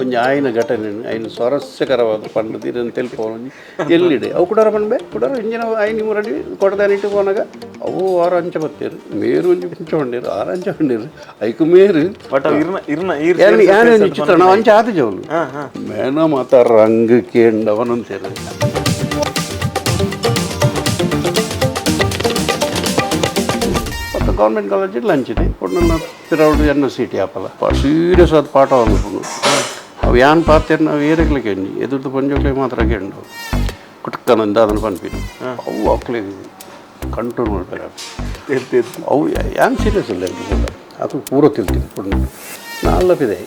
ಒಂಜಿ ಆಯಿನ ಘಟನೆ ಐನ ಸ್ವಾರಸ್ಯಕರವಾದ ಪಂಡ ಇದನ್ನು ತೆಲ್ಪವೊಂಜಿ ಎಲ್ಲಿಡೆ ಅವು ಕುಡಾರ ಪಂಡ್ಬೆ ಕುಡಾರ ಇಂಜಿನ ಐನಿ ಮುರಡಿ ಕೊಡದಾನಿಟ್ಟು ಪೋನಾಗ ಅವು ಆರು ಅಂಚ ಬತ್ತೇರು ಮೇರು ಒಂಜಿ ಪುಂಚ ಹೊಂಡೇರು ಆರು ಅಂಚ ಹೊಂಡೇರು ಐಕು ಮೇರು ಬಟ್ ಅವು ಇರ್ನ ಇರ್ನ ಈರ್ ಯಾನ್ ಒಂಜಿ ಚಿತ್ರ ನಾವು ಅಂಚ ಆತ ಜವಲು ಮೇನ ಮಾತ ರಂಗ್ ಕೇಂಡವನಂತೇರು. ಮತ್ತು ಗೌರ್ಮೆಂಟ್ ಕಾಲೇಜಿಗೆ ಲಂಚ್ ಇದೆ ಕೊಡ್ನ ಪಿರೌಡು ಎನ್ ಸಿ ಟಿ ಆಪಲ ಸೀರಿಯಸ್ ಆದ ಪಾಠ ಅನ್ಕೊಂಡು ಅವು ಯಾನ್ ಪಾತೇರು ನಾವು ಏರೆಗ್ಲಿಕ್ಕೆ ಎಂಜಿ ಎದುರ್ದು ಪಂಜೋಕ್ಲೆ ಮಾತ್ರ ಕೆಂಡು ಕುಟ್ಕನಂದ ಅದನ್ನು ಪನ್ಪಿನಿ ಅವು ಅಕ್ಲೆ ಕಂಟ್ರೋಲ್ ಮಾಡ್ತಾರೆ. ಅವು ಯಾನ್ ಸೀರಿಯಸ್ ಇಲ್ಲ ಎಲ್ರು ಕೂಡ ಅದು ಪೂರ ತಿಳ್ತೀನಿ ಪುಣ್ಣ ನಾಲ್ಪಿದೆ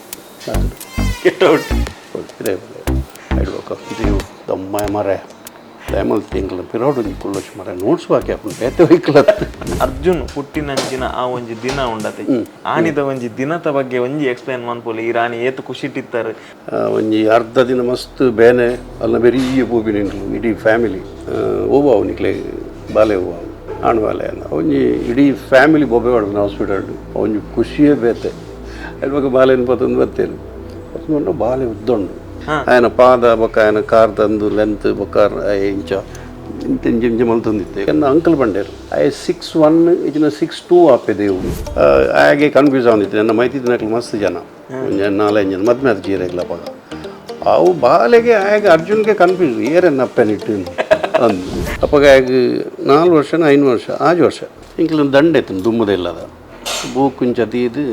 ಗೆಟ್ ಔಟ್ ಇದೆ ಇಡ್ಬೇಕು ಇದು ದಮ್ಮ ಮರೆ ದಯಮಲ್ ತಿಂಗಳು ಪಿರೋಡು ಒಂಜಿ ಕುಳ್ಳೊಚ್ಚು ಮರೆ ನೋಟ್ಸ್ ಬಾಕಿ ಅಪ್ಪನ ಬೇತೆ ಹೋಯ್ಕಲತ್ತ. ಅರ್ಜುನ್ ಪುಟ್ಟಿನಂಚಿನ ಆ ಒಂಜಿ ದಿನ ಉಂಡತೆ ಆನಿದ ಒಂಜಿ ದಿನದ ಬಗ್ಗೆ ಒಂಜಿ ಎಕ್ಸ್ಪ್ಲೈನ್ ಮನ್ಪೊಲಿ ಈ ರಾಣಿ ಏತು ಖುಷಿಟ್ಟಿತ್ತಾರೆ. ಒಂಜಿ ಅರ್ಧ ದಿನ ಮಸ್ತ್ ಬೇನೆ ಅಲ್ಲ ಬೆರಿಯ ಪೂಪಿನ ಎಂಕ್ಲು ಇಡೀ ಫ್ಯಾಮಿಲಿ ಓವಾವು ನಿಕ್ಲೆ ಬಾಲೆ ಹೂವು ಆಣ್ ಬಾಲೆ ಅಂದ ಒಂಜಿ ಇಡೀ ಫ್ಯಾಮಿಲಿ ಬೊಬ್ಬೆ ಹೊಡೆದ ಹಾಸ್ಪಿಟಲ್ ಒಂಜಿ ಖುಷಿಯೇ ಬೇತೆ ಅಲ್ವಾಗ ಬಾಲೆನ ಪತ್ತೊಂದು ಬತ್ತೇನು ಪತ್ತೊಂದು ಬಾಲೆ ಉದ್ದುಂಡು ఆయన ಪಾದ ಬೊಕ್ಕ ఆయన ಕಾರ್ ತಂದು ಲೆಂತ್ ಬೊಕ್ಕ ಇಂಚ ಇಂತ ಇಂಚ ಇಂಚ ಮಲ್ತೊಂದಿತ್ತೆ ಎನ್ನ ಅಂಕಲ್ ಬಂಡೇರು ಆಯ್ 6'1 ಇಜಿನ 6'2 ಆಪೆ ದೇವು ಆಗೆ ಕನ್ಫ್ಯೂಸ್ ಆವಂದಿತ್ತು ನನ್ನ ಮೈತಿ ದಿನಕ್ಲು ಮಸ್ತ್ ಜನ ಒಂಜಿ ನಾಲೈದು ಜನ ಮದ್ಮೆ ಅದು ಜೀರೆಗ್ಲ ಅಪಗ ಅವು ಬಾಲೆಗೆ ಆಗ ಅರ್ಜುನ್ಗೆ ಕನ್ಫ್ಯೂಸ್ ಏರನ್ನ ಅಪ್ಪನಿಟ್ಟು ಅಂದು ಅಪ್ಪಗ ಆಗ 4 ವರ್ಷ 5 ವರ್ಷ 6 ವರ್ಷ ಇಂಕ್ಲ ದಂಡೆ ಇತ್ತು ದುಮ್ಮದ ಇಲ್ಲದ ಬೂಕುಂಚ ತೀದು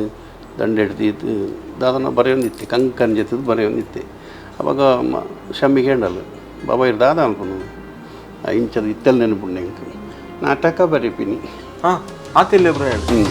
ದಂಡೆ ತೀದು ದಾದನ ಬರೆಯೊಂದಿತ್ತೆ ಕಂಕನ್ ಜೊತೆದು ಬರೆಯೊಂದಿತ್ತೆ ಅವಾಗ ಶಮ್ಮಿ ಕೇಂಡಲ್ಲ ಬಾಬಾ ಇರ್ ದಾದ ಅನ್ಕೊಂಡು ಇಂಚದ ಇತ್ತಲ್ ನೆನಪುಂಡೆ ಇಂಕ್ ನಾಟಕ ಬರೀಪಿನಿ. ಹಾ ಆತಿಲ್ಲ ಬ್ರೋ ಹೇಳಿ.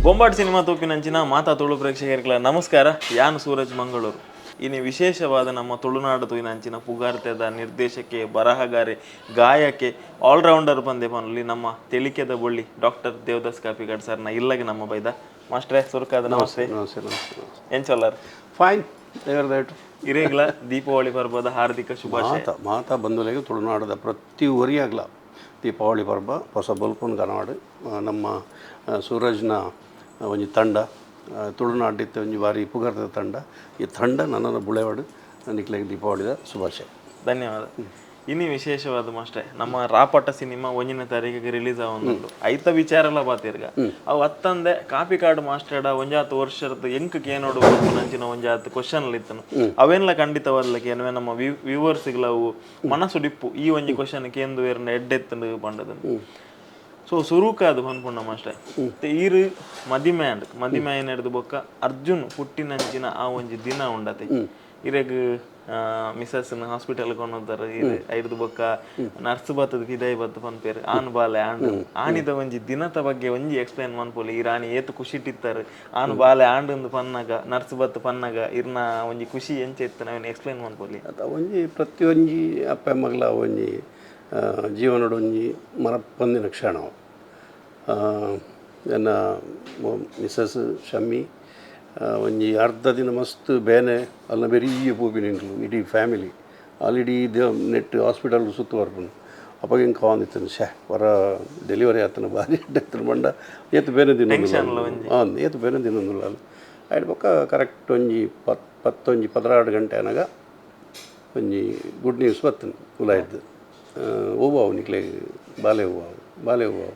ಬೊಂಬಾಟ್ ಸಿನಿಮಾ ತೂಪಿನಂಚಿನ ಮಾತಾ ತುಳು ಪ್ರೇಕ್ಷಕರಿಗಳ ನಮಸ್ಕಾರ. ಯಾನ್ ಸೂರಜ್ ಮಂಗಳೂರು. ಇನ್ನು ವಿಶೇಷವಾದ ನಮ್ಮ ತುಳುನಾಡು ತೂಯಿನಂಚಿನ ಪುಗಾರ್ತೆದ ನಿರ್ದೇಶಕೆ, ಬರಹಗಾರೆ, ಗಾಯಕೆ, ಆಲ್ರೌಂಡರ್ ಬಂದೆ ಪನ್ಲಿ ನಮ್ಮ ತೆಲಿಕೆದ ಬೊಳ್ಳಿ ಡಾಕ್ಟರ್ ದೇವದಾಸ್ ಕಾಪಿಕಾಡ್ ಸರ್ನ ಇಲ್ಲಗೆ ನಮ್ಮ ಬೈದ ಮಾಸ್ಟ್ರೇ ಸುರುಕಾದ ನಮಸ್ತೆ. ನಮಸ್ತೆ ನಮಸ್ತೆ. ಎಂಚೊಲ್ಲಾರ್? ಫೈನ್, ದೇವರ ದಯಟು. ಇರೇಗ್ಲ ದೀಪಾವಳಿ ಪರ್ಬದ ಹಾರ್ದಿಕ ಶುಭಾಶಯ. ಮಾತ ಮಾತಾ ಬಂಧುಗಳಿಗೆ ತುಳುನಾಡದ ಪ್ರತಿ ಒರಿಯಾಗ್ಲ ದೀಪಾವಳಿ ಪರ್ಬ ಹೊಸ ಬಲ್ಪನ್ ಕನವಾಡು ನಮ್ಮ ಸೂರಜ್ನ ಒಂಜಿ ತಂಡ ತುಳುನಾಡಿತ್ತ ಒಂಜಿ ಬಾರಿ ಪುಗರ್ದ ತಂಡ ಈ ತಂಡ ನನ್ನ ಬುಳೆವಾಡು ನಿಕ್ಲೆಗ್ ದೀಪಾವಳಿದ ಶುಭಾಶಯ. ಧನ್ಯವಾದ. ಇನ್ನು ವಿಶೇಷವಾದ ಮಾಸ್ಟ್ರೆ ನಮ್ಮ ರಾಪಟ ಸಿನಿಮಾ 1ನೇ ತಾರೀಕಿಗೆ ರಿಲೀಸ್ ಆವೊಂದುಂಡು ಐತ ವಿಚಾರಲ ಬಾತಿರ್ಗ ಅವು ಅತ್ತಂದೆ ಕಾಪಿಕಾಡು ಮಾಸ್ಟರ್ಡ ಒಂಜಾತ್ ವರ್ಷದ ಎಂಕ್ ಕೇನೋಡು ನಂಚಿನ ಒಂಜಾತ್ ಕ್ವಶನ್ ಇತ್ತನು ಅವೇನ್ಲ ಖಂಡಿತವಾದ್ಲಕ್ಕೆ ಏನುವೆ ನಮ್ಮ ವ್ಯೂವರ್ಸ್ಗಳ ಅವು ಮನಸ್ಸು ಡಿಪ್ಪು ಈ ಒಂಜಿ ಕ್ವಶನ್ ಕೇಂದು ವೇರ್ನ ಎಡ್ಡೆತ್ತಂಡು ಪಂಡದನು. ಸೊ ಸುರುಕಾದು ಪನ್ಪುಂಡ ಮಾಸ್ಟ್ರೆ ಈರು ಮದಿಮೆ ಅಂಡ್ ಮದಿಮೆ ಹಿಡ್ದು ಬೊಕ್ಕ ಅರ್ಜುನ್ ಪುಟ್ಟಿನಂಚಿನ ಆ ಒಂಜಿ ದಿನ ಉಂಡತೆ ಇರೆಗ್ ಮಿಸಸ್ ಹಾಸ್ಪಿಟಲ್ ಕೊಂಡೋಗ್ತಾರೆ ಐದು ಬೊಕ್ಕ ನರ್ಸ್ ಬತ್ತದ ಫಿದಾಯಿ ಬತ್ತ ಪನ್ಪೇರು ಆನ್ ಬಾಲೆ ಆಂಡ್ ಆನಿದ ಒಂಜಿ ದಿನದ ಬಗ್ಗೆ ಒಂಜಿ ಎಕ್ಸ್ಪ್ಲೈನ್ ಮನ್ಪೊಲಿ ಈ ರಾಣಿ ಏತು ಖುಷಿಟ್ಟಿತ್ತಾರೆ ಆನ್ ಬಾಲೆ ಆಂಡ್ ಪನ್ನಾಗ ನರ್ಸ್ ಬತ್ತ ಪನ್ನಾಗ ಇರ್ನ ಒಂಜಿ ಖುಷಿ ಎಂಚ ಇತ್ತು ನಾವೇನು ಎಕ್ಸ್ಪ್ಲೈನ್ ಮನ್ಪೊಲಿ. ಅತ್ತ ಒಂಜಿ ಪ್ರತಿಯೊಂಜಿ ಅಪ್ಪೆ ಮಗಳ ಒಂಜಿ ಜೀವನದ ಒಂಜಿ ಮರಪಂದಿನ ಕ್ಷಣ. ಎನ್ನ ಮಿಸಸ್ ಶಮ್ಮಿ ಒಂಜಿ ಅರ್ಧ ದಿನ ಮಸ್ತ್ ಬೇನೆ ಅಲ್ಲ ಬೆರಿಯ ಪೂಪಿನ ಎಂಕ್ಲು ಇಡೀ ಫ್ಯಾಮಿಲಿ ಅಲ್ಲಿ ಇಡೀ ನೆಟ್ ಹಾಸ್ಪಿಟಲ್ ಸುತ್ತು ಬರ್ಪುಂಡು ಅಪ್ಪಗ ಇಂಕ ಆವಂದಿತ್ತು ಶೇ ವರ ಡೆಲಿವರಿ ಆತನ ಭಾರಿ ಎಡ್ಡೆ ಬಂಡ ಏತ್ ಬೇನೆ ದಿನ ಹಾಂ ಏತ್ ಬೇನೆ ದಿನೊಂದುಲ್ಲ ಅಲ್ಲಿ ಐಡ್ ಬೊಕ್ಕ ಕರೆಕ್ಟ್ ಒಂಜಿ ಪತ್ತೊಂಜಿ 12 ಗಂಟೆ ಆನಗ ಒಂಜಿ ಗುಡ್ ನ್ಯೂಸ್ ಬತ್ತನು ಉಲಾಯ್ದು ಓವಾವು ನಿಕ್ಲೆ ಬಾಲೆ ಹೂವು ಬಾಲೆ ಹೂವು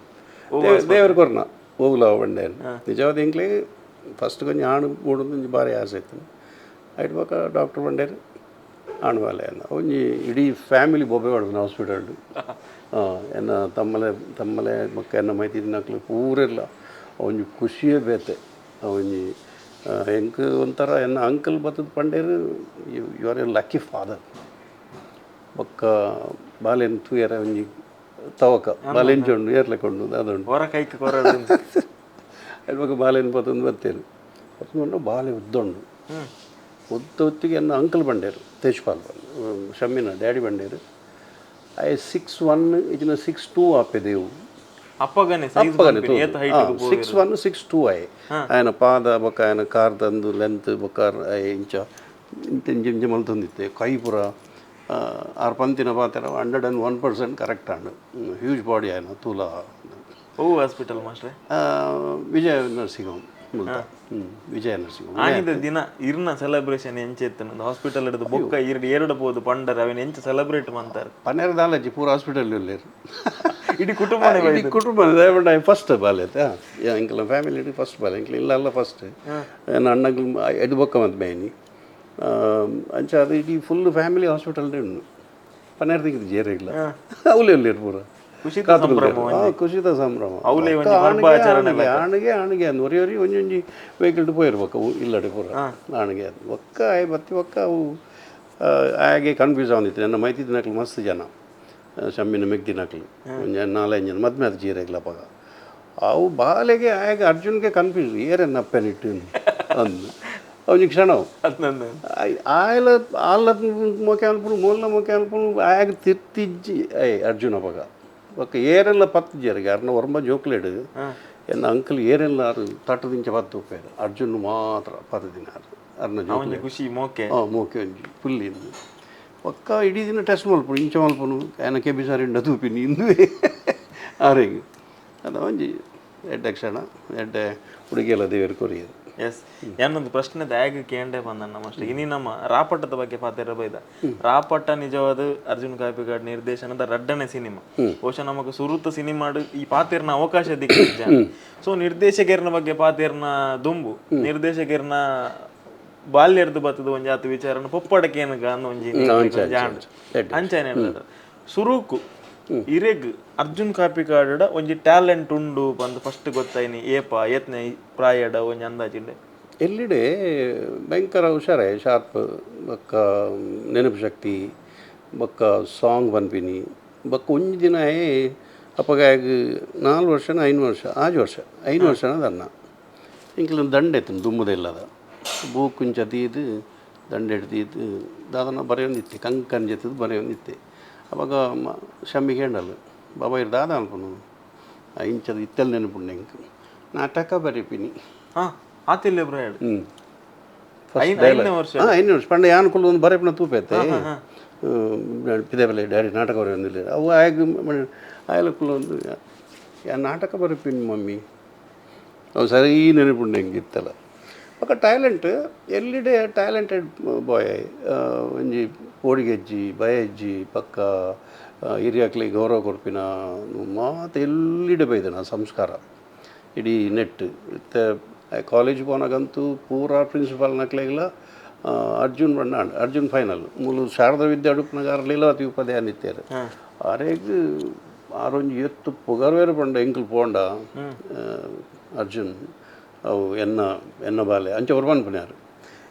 ದೇವರು ಕೊರ್ನ ಓವುಲಾವ ಬಂಡೆ ನಿಜವಾದ ಎಂಕ್ಲೆ ಫಸ್ಟ್ ಕೊಂಚ ಆಣು ಮೂಡೊಂದು ಒಂಜಿ ಭಾರಿ ಆಸೆ ಇತ್ತು ಐಟ್ ಬೊಕ್ಕ ಡಾಕ್ಟರ್ ಬಂಡೇರು ಆಣು ಬಾಲೆ ಅಂದ ಒಂಜಿ ಇಡೀ ಫ್ಯಾಮಿಲಿ ಬೊಬ್ಬೆ ಹೊಡೆದನು ಹಾಸ್ಪಿಟಲ್ ಎನ್ನ ತಮ್ಮಲೆ ತಮ್ಮಲೆ ಬೊಕ್ಕ ಎನ್ನ ಮೈತಿ ನಕ್ಲು ಪೂರೆಲ್ಲ ಒಂಜಿ ಖುಷಿಯೇ ಬೇತೆ ಒಂಜಿ ಎಂಕ್ ಒಂಥರ ಎನ್ನ ಅಂಕಲ್ ಬತ್ತದ ಪಂಡೇರು you are a lucky father ಬೊಕ್ಕ ಬಾಲೆನ್ ತೂಯರ ಒಂಜಿ ತವಕ ಬಾಲೆಂಚುಂಡು ಏರ್ಲೆಕೊಂಡು ಅದುಂಡು ಹೊರ ಕೈಕ್ ಕೊರ ಅಲ್ವಾಗ ಬಾಲೆನ್ ಪತ್ತೊಂದು ಬತ್ತೇರು ಪತ್ತೊಂದು ಬಾಲೆ ಉದ್ದುಂಡು ಉದ್ದ ಹೊತ್ತಿಗೆ ಎನ್ನ ಅಂಕಲ್ ಬಂಡೇರು ತೇಜ್ಪಾಲ್ ಶಮ್ಮಿನ ಡ್ಯಾಡಿ ಬಂಡೇರು I 6'1 ಇಜಿನ 6'2 ಆಪೆ ದೇವು ಅಪ್ಪಗನೆ ಸೈಜ್ ಏತ್ ಹೈಟ್ 6'1 6'2 ಆಯ್ ఆయన ಪಾದ ಬೊಕ್ಕ ఆయన ಕಾರ್ ತಂದು ಲೆಂತ್ ಬೊಕ್ಕ ಇಂಚ ಇಂಚ ಇಂಚ ಇಂಚ ಮಲ್ತೊಂದಿತ್ತೆ ಕೈ ಪೂರ ಆರು ಪಂತಿನ ಪಾತ್ರ 101% ಕರೆಕ್ಟ್ ಆಂಡ್ ಹ್ಯೂಜ್ ಬಾಡಿ ಆಯ್ನ ತೂಲ. ಓ ಹಾಸ್ಪಿಟಲ್ ಮಾಸ್ಟ್ರೆ? ವಿಜಯ ನರ್ಸಿಂಗ್ ಹೋಮ್ ಮುಲ್ತ. ವಿಜಯ ನರ್ಸಿಂಗ್ ಹೋಮ್. ಆನಿದ ದಿನ ಇರ್ನ ಸೆಲೆಬ್ರೇಷನ್ ಎಂಚ ಇತ್ತು? ಹಾಸ್ಪಿಟಲ್ ಹಿಡಿದು ಬೊಕ್ಕ ಇರ್ಡ್ ಎರಡು ಪೋದು ಪಂಡರ್ ಅವಿನ ಎಂಚ ಸೆಲೆಬ್ರೇಟ್ ಮಂತಾರೆ? ಪನ್ನೆರಡು ದಾಲಜ್ಜಿ ಪೂರ ಹಾಸ್ಪಿಟಲ್ ಉಲ್ಲೇರು. ಇಡೀ ಕುಟುಂಬನೇ? ಇಡೀ ಕುಟುಂಬ. ಫಸ್ಟ್ ಬಾಲೆ ಎಂಕಲ ಫ್ಯಾಮಿಲಿ ಫಸ್ಟ್ ಬಾಲೆ ಎಂಕಲ ಇಲ್ಲ ಅಲ್ಲ ಫಸ್ಟ್. ನನ್ನ ಅಣ್ಣಗಳು ಎಡ್ ಬೊಕ್ಕ ಮತ್ತು ಮೇನಿ ಅಂಚ ಅದು ಇಡೀ full family hospital ಉಂಡು. ಪನ್ನೆರಡು ದಿಕ್ಕ ಜೇರಿಲ್ಲ, ಅವಲೇ ಉಲ್ಲೇರು ಪೂರ. ಖುಷಿತ. ಕಾತುಂಡೇರು. ಖುಷಿತ ಸಂಭ್ರಮ. ಅವ್ಲೇ ಬೊಕ್ಕ ಒಂಜಿ ಪರ್ಬ ಆಣಿಗೆ ಆಚರಣೆ. ಆಣಿಗೆ ಆಣಿಗೆ ಆಣಿಗೆ ಅಂದ್ ಒರಿ ಒರಿ ಒಂಜಿ ಒಂಜಿ ವೆಹಿಕಲ್ ಪೋಯಿರ್ಬೇಕು ಇಲ್ಲಡೆ ಪೂರ ಆಣಿಗೆ ಅದು. ಒಕ್ಕ ಆಯ್ ಬತ್ತಿ ಒಕ್ಕ ಅವು ಆಗೆ ಕನ್ಫ್ಯೂಸ್ ಆವೊಂದಿತ್ತು. ನನ್ನ ಮೈತಿದಿನಕ್ಲು ಮಸ್ತ್ ಜನ, ಶಮ್ಮಿನ ಮೆಗ್ದಿನಕ್ಲು ಒಂಜಿ ನಾಲೈದು ಜನ ಮದ್ಮೆ ಆದ್ ಜೀರೆಗ್ಲ ಅಪಗ. ಅವು ಬಾಲೆಗೆ ಆಗ ಅರ್ಜುನ್ಗೆ ಕನ್ಫ್ಯೂಸ್, ಏರೆನ್ನ ಅಪ್ಪೆನಿಟ್ಟು ಅಂದು ಒಂಜಿ ಕ್ಷಣ ಅವು. ಅದ್ನಂದು. ಆಯಲ ಆಲ್ಲ ಮೋಕೆ ಅನ್ಪುನು, ಮೂಲ ಮೋಕೆ ಅನ್ಪುನು. ಆಯಾಗ ತಿರ್ತಿಜ್ಜಿ I Arjuna ಅಪಗ. ಬೊಕ್ಕ ಏರೆಲ್ಲ ಪತ್ತಿಜೆರ್ ಅರ್ನ ಒರ್ಂಬ ಜೋಕ್ಲೆಡ್ ಎನ್ನ ಅಂಕಲ್ ಏರೆಲ್ಲ ಆರು ತಟ್ಟದಿಂಚ ಪತ್ತು ಉಪ್ಪೇರು, ಅರ್ಜುನ್ ಮಾತ್ರ ಪತ್ತದಿನ ಆರು ಅರ್ನ ಜೋಕ್ಲೆ. ಒಂಜಿ ಖುಷಿ ಮೋಕೆ. ಹಾಂ, ಮೋಕೆ ಒಂಜಿ ಪುಲ್ಲಿ. ಒಕ್ಕ ಇಡೀ ದಿನ ಟೆಸ್ಟ್ ಮಲ್ಪುನು, ಇಂಚ ಮಲ್ಪುನು, ಆಯನ ಕೆಬಿ ಸಾರಿಂಡ ತೂಪಿನಿ ಇಂದುವೆ ಆರೆಗ್. ಅದ ಒಂಜಿ ಎಡ್ಡೆ ಕ್ಷಣ, ಎಡ್ಡೆ ಹುಡುಗಿಯಲ್ಲ ದೇವರು ಕೊರಿಯದು. ಎಸ್, ಏನೊಂದು ಪ್ರಶ್ನೆ ದ್ಯಾಗ ಕೇಂಡೆ ಬಂದಣ್ಣ ಮಸ್ತ್. ಇನಿ ನಮ್ಮ ರಾಪಟ್ಟದ ಬಗ್ಗೆ ಪಾತೆರ ಬೈದ. ರಾಪಟ್ಟ ನಿಜವಾದ ಅರ್ಜುನ್ ಕಾಪಿಕಾಡ್ ನಿರ್ದೇಶನದ ರಡ್ಡನೆ ಸಿನಿಮಾ. ಬಹುಶಃ ನಮಗ್ ಸುರುತ ಸಿನಿಮಾಡ್ ಈ ಪಾತೆರ್ನ ಅವಕಾಶ ದಿಕ್ಕಿಜ್ಜ. ಸೊ ನಿರ್ದೇಶಕರ್ನ ಬಗ್ಗೆ ಪಾತೆರ್ನ ದುಂಬು ನಿರ್ದೇಶಕರ್ನ ಬಾಲ್ಯರ್ದು ಬತ್ತದ ಒಂಜಿ ಆತ ವಿಚಾರನ ಪೊಪ್ಪಡಕೇನಗ ಅಂದ್ ಒಂಜಿ ಜಾಂಡ್ ಅಂಚನೆ ಹೇಳ್ತಾರೆ. ಸುರುಕು ಇರೆಗ್ ಅರ್ಜುನ್ ಕಾಪಿಕಾಡ್ ಒಂಜಿ ಟ್ಯಾಲೆಂಟ್ ಉಂಡು ಪಂದ್ ಫಸ್ಟ್ ಗೊತ್ತಾಯ್ನಿ ಏಪ, ಏತ್ನೆ ಪ್ರಾಯಡ, ಒಂಜಿ ಅಂದಾಜಿಂಡೆ? ಎಲ್ಲಿಡೆ ಭಯಂಕರ ಹುಷಾರೇ, ಶಾರ್ಪ್, ಬೊಕ್ಕ ನೆನಪು ಶಕ್ತಿ, ಬೊಕ್ಕ ಸಾಂಗ್ ಪನ್ಪಿನಿ. ಬೊಕ್ಕ ಒಂಜಿ ದಿನ ಅಪಗ 4 ವರ್ಷನ 5 ವರ್ಷ, 6 ವರ್ಷ, 5 ವರ್ಷನ ದನ್ನ ಇಂಕ್ಲ ದಂಡೆ ಇತ್ತು ದುಮ್ಮದ ಇಲ್ಲದ ಬೂಕ್ ಇಂಚ ದೀದ್ ದಂಡೆ ದೀದ್ ದಾದನ ಬರೆಯೊಂದಿತ್ತೆ, ಕಂಕನ್ ಜೊತೆದು ಬರೆಯೊಂದಿತ್ತೆ. ಅವಾಗ ಶಮ್ಮಿ ಕೇಂಡಲ್, ಬಾಬಾ ಇರ್ ದಾದ ಅನ್ಪುನು ಇಂಚದ? ಇತ್ತೆಲ್ ನೆನಪುಂಡು ಎಂಕ್, ನಾಟಕ ಬರೆಪಿನಿ. ಹಾ, ಆತಿಲ್ಲ ಪ್ರಾಯಡ್? ಹ್ಞೂ. 5ನೇ ವರ್ಷ? ಹಾಂ, 5 ವರ್ಷ. ಪಂಡ ಯಾನ್ ಕುಲ್ಲು ಒಂದು ಬರೆಪಿನ ತೂಪೈತೆ ಪಿದೆ ಬಲೆ ಡ್ಯಾಡಿ ನಾಟಕ ಬರೆಯೊಂದಿಲ್ಲ. ಅವು ಆಯಗ್ ಆಯಲ ಕುಲ್ಲೊಂದು ಯಾ ನಾಟಕ ಬರೆಪಿನಿ ಮಮ್ಮಿ. ಅವು ಸರಿ ನೆನಪುಂಡು ಎಂಕ್ ಇತ್ತಲ್ಲ. ಬೊಕ್ಕ ಟ್ಯಾಲೆಂಟ್ ಎಲ್ಲಿಡೆ ಟ್ಯಾಲೆಂಟೆಡ್ ಬಾಯ್. ಒಂಜಿ ಪೋಡಿಗೆಜ್ಜಿ, ಭಯ ಇಜ್ಜಿ, ಪಕ್ಕ ಹಿರಿಯಕ್ಲಿಗೆ ಗೌರವ ಕೊರ್ಪಿನ ಮಾತ ಎಲ್ಲಿಡೆ ಬೈದನ ಸಂಸ್ಕಾರ ಇಡೀ ನೆಟ್. ಇತ್ತೆ ಕಾಲೇಜ್ ಪೋನಾಗಂತೂ ಪೂರಾ ಪ್ರಿನ್ಸಿಪಾಲ್ನಕ್ಲೆಗ್ಲ ಅರ್ಜುನ್ ಬಣ್ಣ ಅರ್ಜುನ್ ಫೈನಲ್. ಮೂಲು ಶಾರದಾ ವಿದ್ಯೆ ಅಡುಪನಗಾರ ಲೀಲಾವತಿ ಉಪಾಧ್ಯಾಯ ನಿತ್ಯರು ಆರೇಗ್ ಆರೊಂಜಿ ಎತ್ತು ಪುಗರ್ವೇರು ಪಂಡ ಎಂಕುಲು ಪೋಂಡ ಅರ್ಜುನ್ ಅವು ಎನ್ನ ಎನ್ನ ಬಾಲೆ ಅಂಚ ಒರ್ ಪನ್ಪುನಾರು.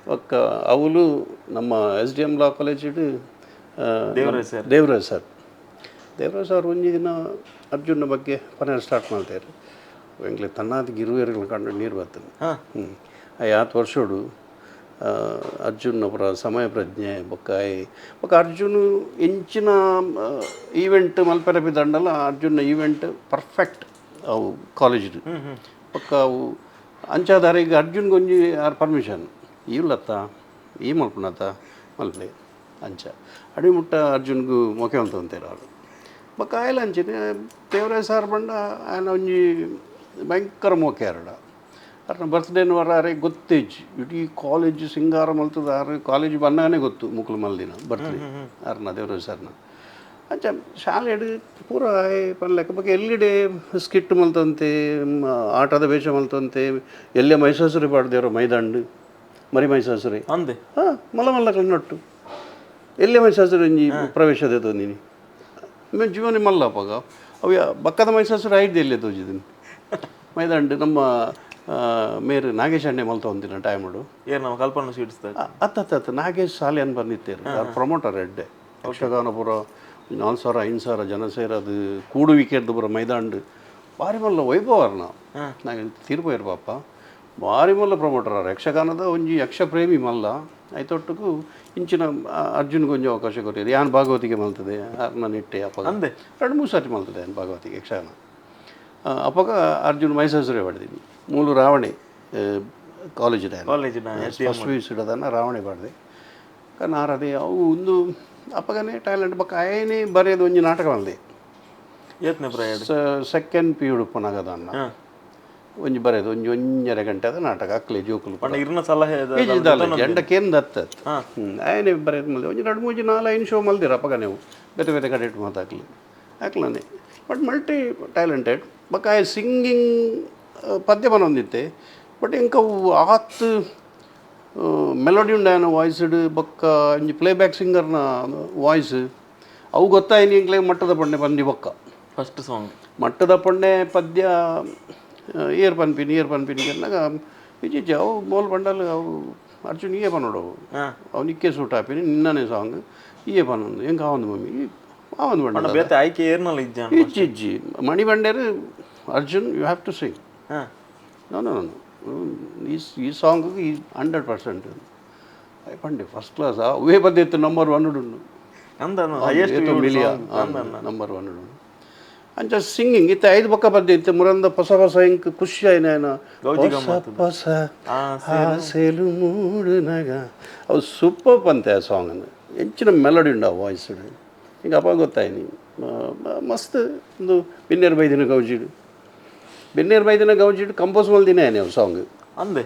ಬೊಕ್ಕ ಅವುಲು ನಮ್ಮ S D M ಲಾ ಕಾಲೇಜಿಡ್. Devaraj sir. Devaraj sir, Devaraj sir ಒಂಜಿ ದಿನ ಅರ್ಜುನ ಬಗ್ಗೆ ಪನೆರೆ ಸ್ಟಾರ್ಟ್ ಮಾಡ್ತಾರೆ. ಎಂಕ್ಲೆ ತನ್ನಾದ ಗಿರುವೆರ್ಗಳ ಕಂಡು ನೀರು ಬರ್ತದೆ. ಹ್ಞೂ, ಆತ್ ವರ್ಷೋಡು ಅರ್ಜುನ್ ಅವರ ಸಮಯ ಪ್ರಜ್ಞೆ ಬೊಕ್ಕ ಬೊಕ್ಕ ಅರ್ಜುನ್ ಎಂಚಿನ ಈವೆಂಟ್ ಮಲ್ಪೆರೆ ದಂಡಲ ಅರ್ಜುನ ಈವೆಂಟ್ ಪರ್ಫೆಕ್ಟ್ ಅವು ಕಾಲೇಜ್ಡ್. ಬೊಕ್ಕ ಅವು ಅಂಚಾದಾರ ಈಗ ಅರ್ಜುನ್ಗೆ ಒಂಜಿ ಆರ್ ಪರ್ಮಿಷನ್ ಇಲ್ಲತ್ತ ಈ ಮಲ್ಪುನತ್ತ ಮಲ್ಪಲೆ ಅಂಚ ಅಡಿ ಮುಟ್ಟ ಅರ್ಜುನ್ಗೂ ಮೊಕೆ ಅಂತಾರೆ ಅವರು. ಬೊಕ್ಕ ಆಯಲ ಅಂಚನೆ ದೇವರಾಜ್ ಸಾರ್ ಬಂಡ ಆಯನ ಒಂಜಿ ಭಯಂಕರ ಮೋಕೆ ಅರಡ. ಅರ್ನ ಬರ್ತ್ಡೇನ ವರ ಅರೆ ಗೊತ್ತೇಜ್, ಇಡೀ ಕಾಲೇಜ್ ಸಿಂಗಾರ ಮಲ್ತದ. ಆರು ಕಾಲೇಜ್ ಬನ್ನಾನೆ ಗೊತ್ತು ಮುಕ್ಲು ಮಲ್ದಿನ ಬರ್ತ್ಡೇ ಅರ್ನ ದೇವರಾಜ್ ಸರ್ನ. ಅಂಚ ಶಾಲೆಡ್ ಪೂರ ಪನ್ಲೆಕ್ಕ. ಬೊಕ್ಕ ಎಲ್ಲಿಡೆ ಸ್ಕಿಟ್ ಮಲ್ತಂತೆ, ಆಟದ ವೇಷ ಮಲ್ತಂತೆ. ಎಲ್ಲೆ ಮೈಸಾಸುರಿ ಪಾಡ್ದೇವರು ಮೈದಾಂಡು ಮರಿ ಮೈಸಾಸುರಿ. ಅಂದೆ? ಹಾಂ, ಮಲ್ಲ ಮಲ್ಲ ಕಣ್ಣೊಟ್ಟು ಎಲ್ಲೆ ಮೈಸಾಸುರಿ ಒಂಜಿ ಪ್ರವೇಶ ದೇತೊಂದಿನಿ ಜೀವನ ಮಲ್ಲ ಅಪಗ. ಅವು ಬಕ್ಕದ ಮೈಸಾಸುರಿ ಐದು ಎಲ್ಲೆ ತೋಜಿದ್ದೀನಿ ಮೈದಾಂಡು. ನಮ್ಮ ಮೇರು ನಾಗೇಶ್ ಅಣ್ಣೆ ಮಲ್ತೊಂದಿನ ಟೈಮುಡು. ಏರ್ ನಮ್ಮ ಕಲ್ಪನಾ ಸ್ವೀಟ್ಸ್? ಅತ್ತ ಅತ್ತ ಅತ್ತ, ನಾಗೇಶ್ ಸಾಲೆ ಬಂದಿತ್ತೇರು ಅವ್ರು ಪ್ರಮೋಟರ್. ಎಡ್ಡೆ ಯಕ್ಷಗಾನ ಪೂರ 4000 5000 ಜನ ಸೇರೋದು, ಕೂಡುವಿಕೆರ್ದು ಪೂರ ಮೈದಾಂಡು ಭಾರಿ ಮಲ್ಲ ವೈಭವ. ಅರ್ನ ನಾಗ ತೀರ್ಪೋಯರು ಪಾಪ. ಭಾರಿ ಮಲ್ಲ ಪ್ರಮೋಟರ್ ಅವ್ರು. ಯಕ್ಷಗಾನದ ಒಂಜಿ ಯಕ್ಷ ಪ್ರೇಮಿ ಮಲ್ಲ. ಐತೊಟ್ಟುಗು ಇಂಚಿನ ಅರ್ಜುನ್ಗೆ ಒಂಜಿ ಅವಕಾಶ ಕೊಟ್ಟಿರು. ಯಾನ್ ಭಾಗವತಿಗೆ ಮಲ್ತದೆ ಅರ್ನ ನಿಟ್ಟೆ ಅಪಗ. ಅಂದೆ? 2-3 ಸಾರಿ ಮಲ್ತದೆ ಯಾನ್ ಭಾಗವತಿಗೆ ಯಕ್ಷಗಾನ. ಅಪಗ ಅರ್ಜುನ್ ಮೈಸೂರೇ ಪಡೆದಿನಿ. ಮೂಲು ರಾವಣೆ college. College. First P U C ಅದನ್ನು ರಾವಣೆ ಪಾಡ್ದೆ ಕಾರಣ ಅದೇ. ಅವು ಒಂದು ಅಪಗನೇ ಟ್ಯಾಲೆಂಟ್. ಬೊಕ್ಕ ಆಯನೇ ಬರೆಯೋದು ಒಂಜಿ ನಾಟಕ ಮಲ್ದೆ. ಏತ್ನೆ ಪ್ರಾಯ? ಸೆಕೆಂಡ್ ಪಿ ಉಡುಪನಾಗ ದಾನ್ನ ಒಂಜಿ ಬರೆದು ಒಂಜಿ ಒಂಜರೆ ಗಂಟೆ ಅದ ನಾಟಕ ಅಕ್ಲೆ ಜೋಕುಲು. ಪಂಡ ಇರ್ನ ಸಲಹೆ ಜಂಡ ಕೇಂದ್ರ ಅತ್ತ ಆಯನೆ ಬರೆದು ಮಲ್ದಿ ಒಂಜಿ 2 3 4 5 ಶೋ ಮಲ್ದಿರ ಅಪಗ ನೀವು ಬೇತೆ ಬೇತೆ ಕಡೆ ಇಟ್ಟು ಮಾತಾಕ್ಲಿ ಅಕ್ಲನೆ. But multi talented ಬೊಕ್ಕ ಆಯೆ ಸಿಂಗಿಂಗ್ ಪದ್ಯ ಬನೊಂದಿತ್ತೆ. ಬಟ್ ಇಂಕ ಆತ್ ಮೆಲೋಡಿ ಉಂಡಾಯನ ವಾಯ್ಸ್ಡ್ ಬೊಕ್ಕ ಒಂಜಿ ಪ್ಲೇಬ್ಯಾಕ್ ಸಿಂಗರ್ನ ವಾಯ್ಸ್ ಅವು ಗೊತ್ತಾಯಿನಿ ಎಂಕ್ಲೆ ಮಟ್ಟದ ಪಣ್ಣೆ ಪಂದಿ ಬೊಕ್ಕ ಫಸ್ಟ್ ಸಾಂಗ್ ಮಟ್ಟದ ಪಣ್ಣೆ ಪದ್ಯ ಏರ್ ಪನ್ಪಿನಿ ಏರ್ ಪನ್ಪಿನಿ ಅನ್ನಾಗ ಇಜ್ಜಿ ಅವು ಮೋಲ್ ಬಂಡಲ್ ಅವು ಅರ್ಜುನ್ ಇಯೇ ಪನ್ನೋಡು ಅವು ನಿಕ್ಕೆ ಸೂಟ್ ಆಪಿನಿ ನಿನ್ನನೆ ಸಾಂಗ್ ಇಯೇ ಪನ್ನೊಂದು ಎಂಕ ಆವೊಂದು ಮಮ್ಮಿ ಆವೊಂದು ಬಂಡಲ್ ಬೇತೆ ಆಯ್ಕೆ ಏರ್ನಲ್ಲ ಇಜ್ಜ ಇಜ್ಜಿ ಇಜ್ಜಿ ಮಣಿ ಬಂಡೇರು Arjun you have to sing. No no no ಈ ಸಾಂಗ್ ಈ 100% ಪಂಡೆ ಫಸ್ಟ್ ಕ್ಲಾಸ್ ಅವೇ ಪದ್ಯ ಇತ್ತು ನಂಬರ್ 1 ಉಂಡು ನಂಬರ್ 1 ಉಂಡು. ಅಂಚ ಸಿಂಗಿಂಗ್ ಇತ್ತೆ 5 ಪಕ್ಕ ಪದ್ಯ ಇತ್ತೆ ಮುರಂದ ಹೊಸ ಹೊಸ ಇಂಕ್ ಖುಷಿ ಆಯ್ನ ಹೊಸ ಹೊಸ ಆಸೆಲು ಮೂಡುನಗ ಅವು ಸೂಪರ್ ಪಂತೆ ಆ ಸಾಂಗ್ ಹೆಚ್ಚಿನ ಮೆಲೋಡಿ ಉಂಡು ಆ ವಾಯ್ಸ್ ಈಗ ಅಪ್ಪ ಗೊತ್ತಾಯ್ನಿ ಮಸ್ತ್ ಒಂದು ಬಿನ್ನೇರು ಬೈದಿನ ಗೌಜಿಡು ಬಿನ್ನೇರು ಬೈದಿನ ಗೌಜಿಡು ಕಂಪೋಸ್ ಮಲ್ದಿನ ಅವು ಸಾಂಗ್ ಅಂದೆ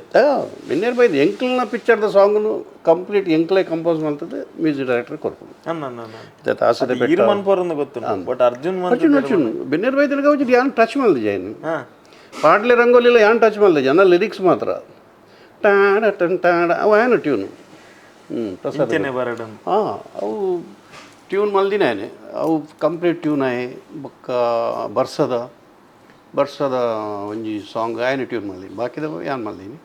ಬಿನ್ನೇರು ಬೈದು ಎಂಕ್ಲ್ನ ಪಿಕ್ಚರ್ದ ಸಾಂಗ್ನು ಕಂಪ್ಲೀಟ್ ಎಂಕ್ಲೇ ಕಂಪೋಸ್ ಮಾಡ್ತದೆ ಮ್ಯೂಸಿಕ್ ಡೈರೆಕ್ಟರ್ ಕೊಡ್ಬೋದು. ಬಟ್ ಅರ್ಜುನ್ ಅರ್ಜುನ್ ಅರ್ಜುನ್ ಬಿನ್ನೇರು ಬೈದಿನ ಗೌಜಿಡು ಯಾನ್ ಟಚ್ ಮಲ್ದಿ ಜೈನ್ ಪಾಡ್ಲೆ ರಂಗೋಲಿಲ್ಲ ಯಾನ್ ಟಚ್ ಮಲ್ದೆ ಜನ ಲಿರಿಕ್ಸ್ ಮಾತ್ರ ಟಾಡ ಟನ್ ಟಾಡ ಅವು ಆ್ಯನ ಟ್ಯೂನು ಪ್ರಸಾದ್ ಹಾಂ ಅವು ಟ್ಯೂನ್ ಮಲ್ದಿನ ಅವು ಕಂಪ್ಲೀಟ್ ಟ್ಯೂನ್ ಆಯ್ ಬೊಕ್ಕ ಬರ್ಸದ ಬರ್ಸದ ಒಂಜಿ ಸಾಂಗ್ ಆಯನ ಟ್ಯೂನ್ ಮಲ್ದಿನಿ ಬಾಕಿದ ಯಾನ್ ಮಲ್ದಿನಿ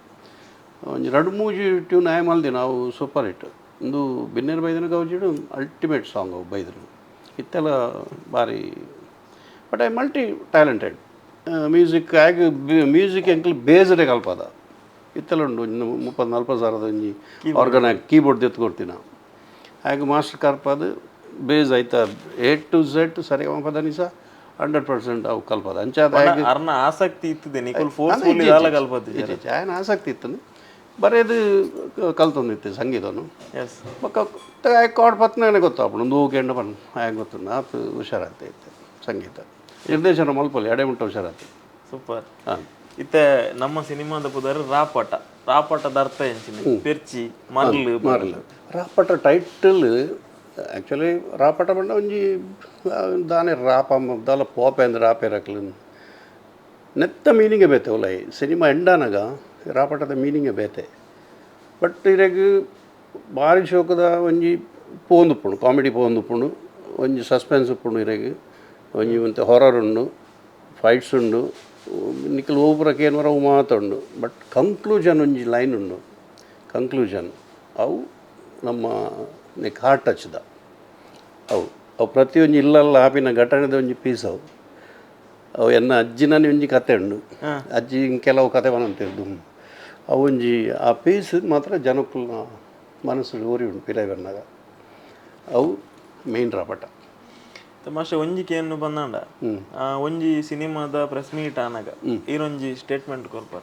ಒಂಜಿ 2 3 ಟ್ಯೂನ್ ಆಯ್ ಮಲ್ದಿನ ಅವು ಸೂಪರ್ ಹಿಟ್. ಒಂದು ಬಿನ್ನೇರು ಬೈದಿನ ಗೌಜಿಡು ಅಲ್ಟಿಮೇಟ್ ಸಾಂಗ್ ಅವು ಬೈದರು ಇತ್ತೆಲ್ಲ ಭಾರಿ. But I multi talented music ಆಗ ಮ್ಯೂಸಿಕ್ ಎಂಕ್ಲು ಬೇಸಡೆ ಕಲ್ಪದ ಇತ್ತೆಲ್ಲ ಉಂಡು ಇನ್ನು 30 40 ಸಾವಿರದ ಒಂಜಿ ಆರ್ಗನ್ ಕೀಬೋರ್ಡ್ ದೆತ್ತು ಕೊಡ್ತೀನಿ ಆಗ ಮಾಸ್ಟರ್ ಕಲ್ಪದ ಬೇಸ್ ಆಯ್ತಾ A to Z ಸರಿ ಪದ ನಿಸ 100% ಅವು ಕಲ್ಪದ ಅಂಚ ಅರ್ನ ಆಸಕ್ತಿ ಇತ್ತದೆ ನಿಕುಲ್ ಫೋರ್ಸ್ ಆಯನ ಆಸಕ್ತಿ ಇತ್ತು ಬರೇದು ಕಲ್ತೊಂದಿತ್ತು ಸಂಗೀತನು ಬೊಕ್ಕ ಕಾರ್ಡ್ ಪತ್ನೇ ಗೊತ್ತಾಪುಂಡು ಒಂದು ಹೂಕೆಂಡ ಪನ್ ಆಗ ಗೊತ್ತುಂಡು ಆತು ಹುಷಾರಾಗ್ತಾ ಇತ್ತು ಸಂಗೀತ ನಿರ್ದೇಶನ ಮಲ್ಪಲ್ಲಿ ಎಡೆ ಮುಟ್ಟ ಹುಷಾರಾಗ್ತದೆ. ಸೂಪರ್. ಇತ್ತೆ ನಮ್ಮ ಸಿನಿಮಾದ ಪುದರ್ ರಾಪಟ ರಾಪಟದ ಅರ್ಥ ಎಂಚಿನ ಪೆರ್ಚಿ ಮರ್ಲು ಮರ್ಲು ರಾಪಟ ಟೈಟಲ್ ಆ್ಯಕ್ಚುಲಿ ರಾಪಟ ಪಂಡ ಒಂಜಿ ದಾನೆ ರಾಪ ದಾಲ ಪೋಪೆ ಅಂದ್ರೆ ರಾಪೇರಕ್ಲು ನೆತ್ತ ಮೀನಿಂಗೇ ಬೇತೆ ಒಲಾಯಿ ಸಿನಿಮಾ ಎಂಡಾನಾಗ ರಾಪಟದ ಮೀನಿಂಗೇ ಬೇತೆ. ಬಟ್ ಇರೆಗ್ ಭಾರಿ ಶೋಕದ ಒಂಜಿ ಪೋಂದುಪ್ಪುಂಡು ಕಾಮಿಡಿ ಪೋಂದುಪ್ಪುಂಡು ಒಂಜಿ ಸಸ್ಪೆನ್ಸ್ ಉಪ್ಪುಂಡು ಇರೆಗ್ ಒಂಜಿ ಒಂತೆ ಹೊರರ್ ಉಂಡು ಫೈಟ್ಸ್ ಉಂಡು ನಿಕಲ್ ಒಬ್ಬರಕ್ಕೆ ಏನು ಅವು ಮಾತುಂಡು. ಬಟ್ ಕಂಕ್ಲೂಷನ್ ಒಂಜಿ ಲೈನ್ ಉಂಡು ಕಂಕ್ಲೂಷನ್ ಅವು ನಮ್ಮ ನೆಕ್ ಹಾರ್ಟ್ ಟಚ್ದ ಅವು ಅವು ಪ್ರತಿಯೊಂಜಿ ಇಲ್ಲಲ್ಲ ಆಪಿನ ಘಟನೆದ ಒಂಜಿ ಪೀಸ್ ಅವು ಅವು ಎನ್ನ ಅಜ್ಜಿನೇ ಒಂಜಿ ಕತೆ ಉಂಡು ಅಜ್ಜಿ ಕೆಲವು ಕತೆ ಬನಂತಿರ್ದು ಅವು ಒಂಜಿ ಆ ಪೀಸ್ ಮಾತ್ರ ಜನಕ್ಕುಲ್ನ ಮನಸ್ಸು ಓರಿ ಉಂಡು ಪಿರೈ ಬಂದಾಗ ಅವು ಮೇನ್ ರಾಪಟ. ತಮಾಷೆ ಒಂಜಿ ಕೇನು ಬಂದಾಂಡ ಒಂಜಿ ಸಿನಿಮಾದ ಪ್ರೆಸ್ ಮೀಟ್ ಆನಾಗ ಈರೊಂಜಿ ಸ್ಟೇಟ್ಮೆಂಟ್ ಕೊರ್ಪಾರ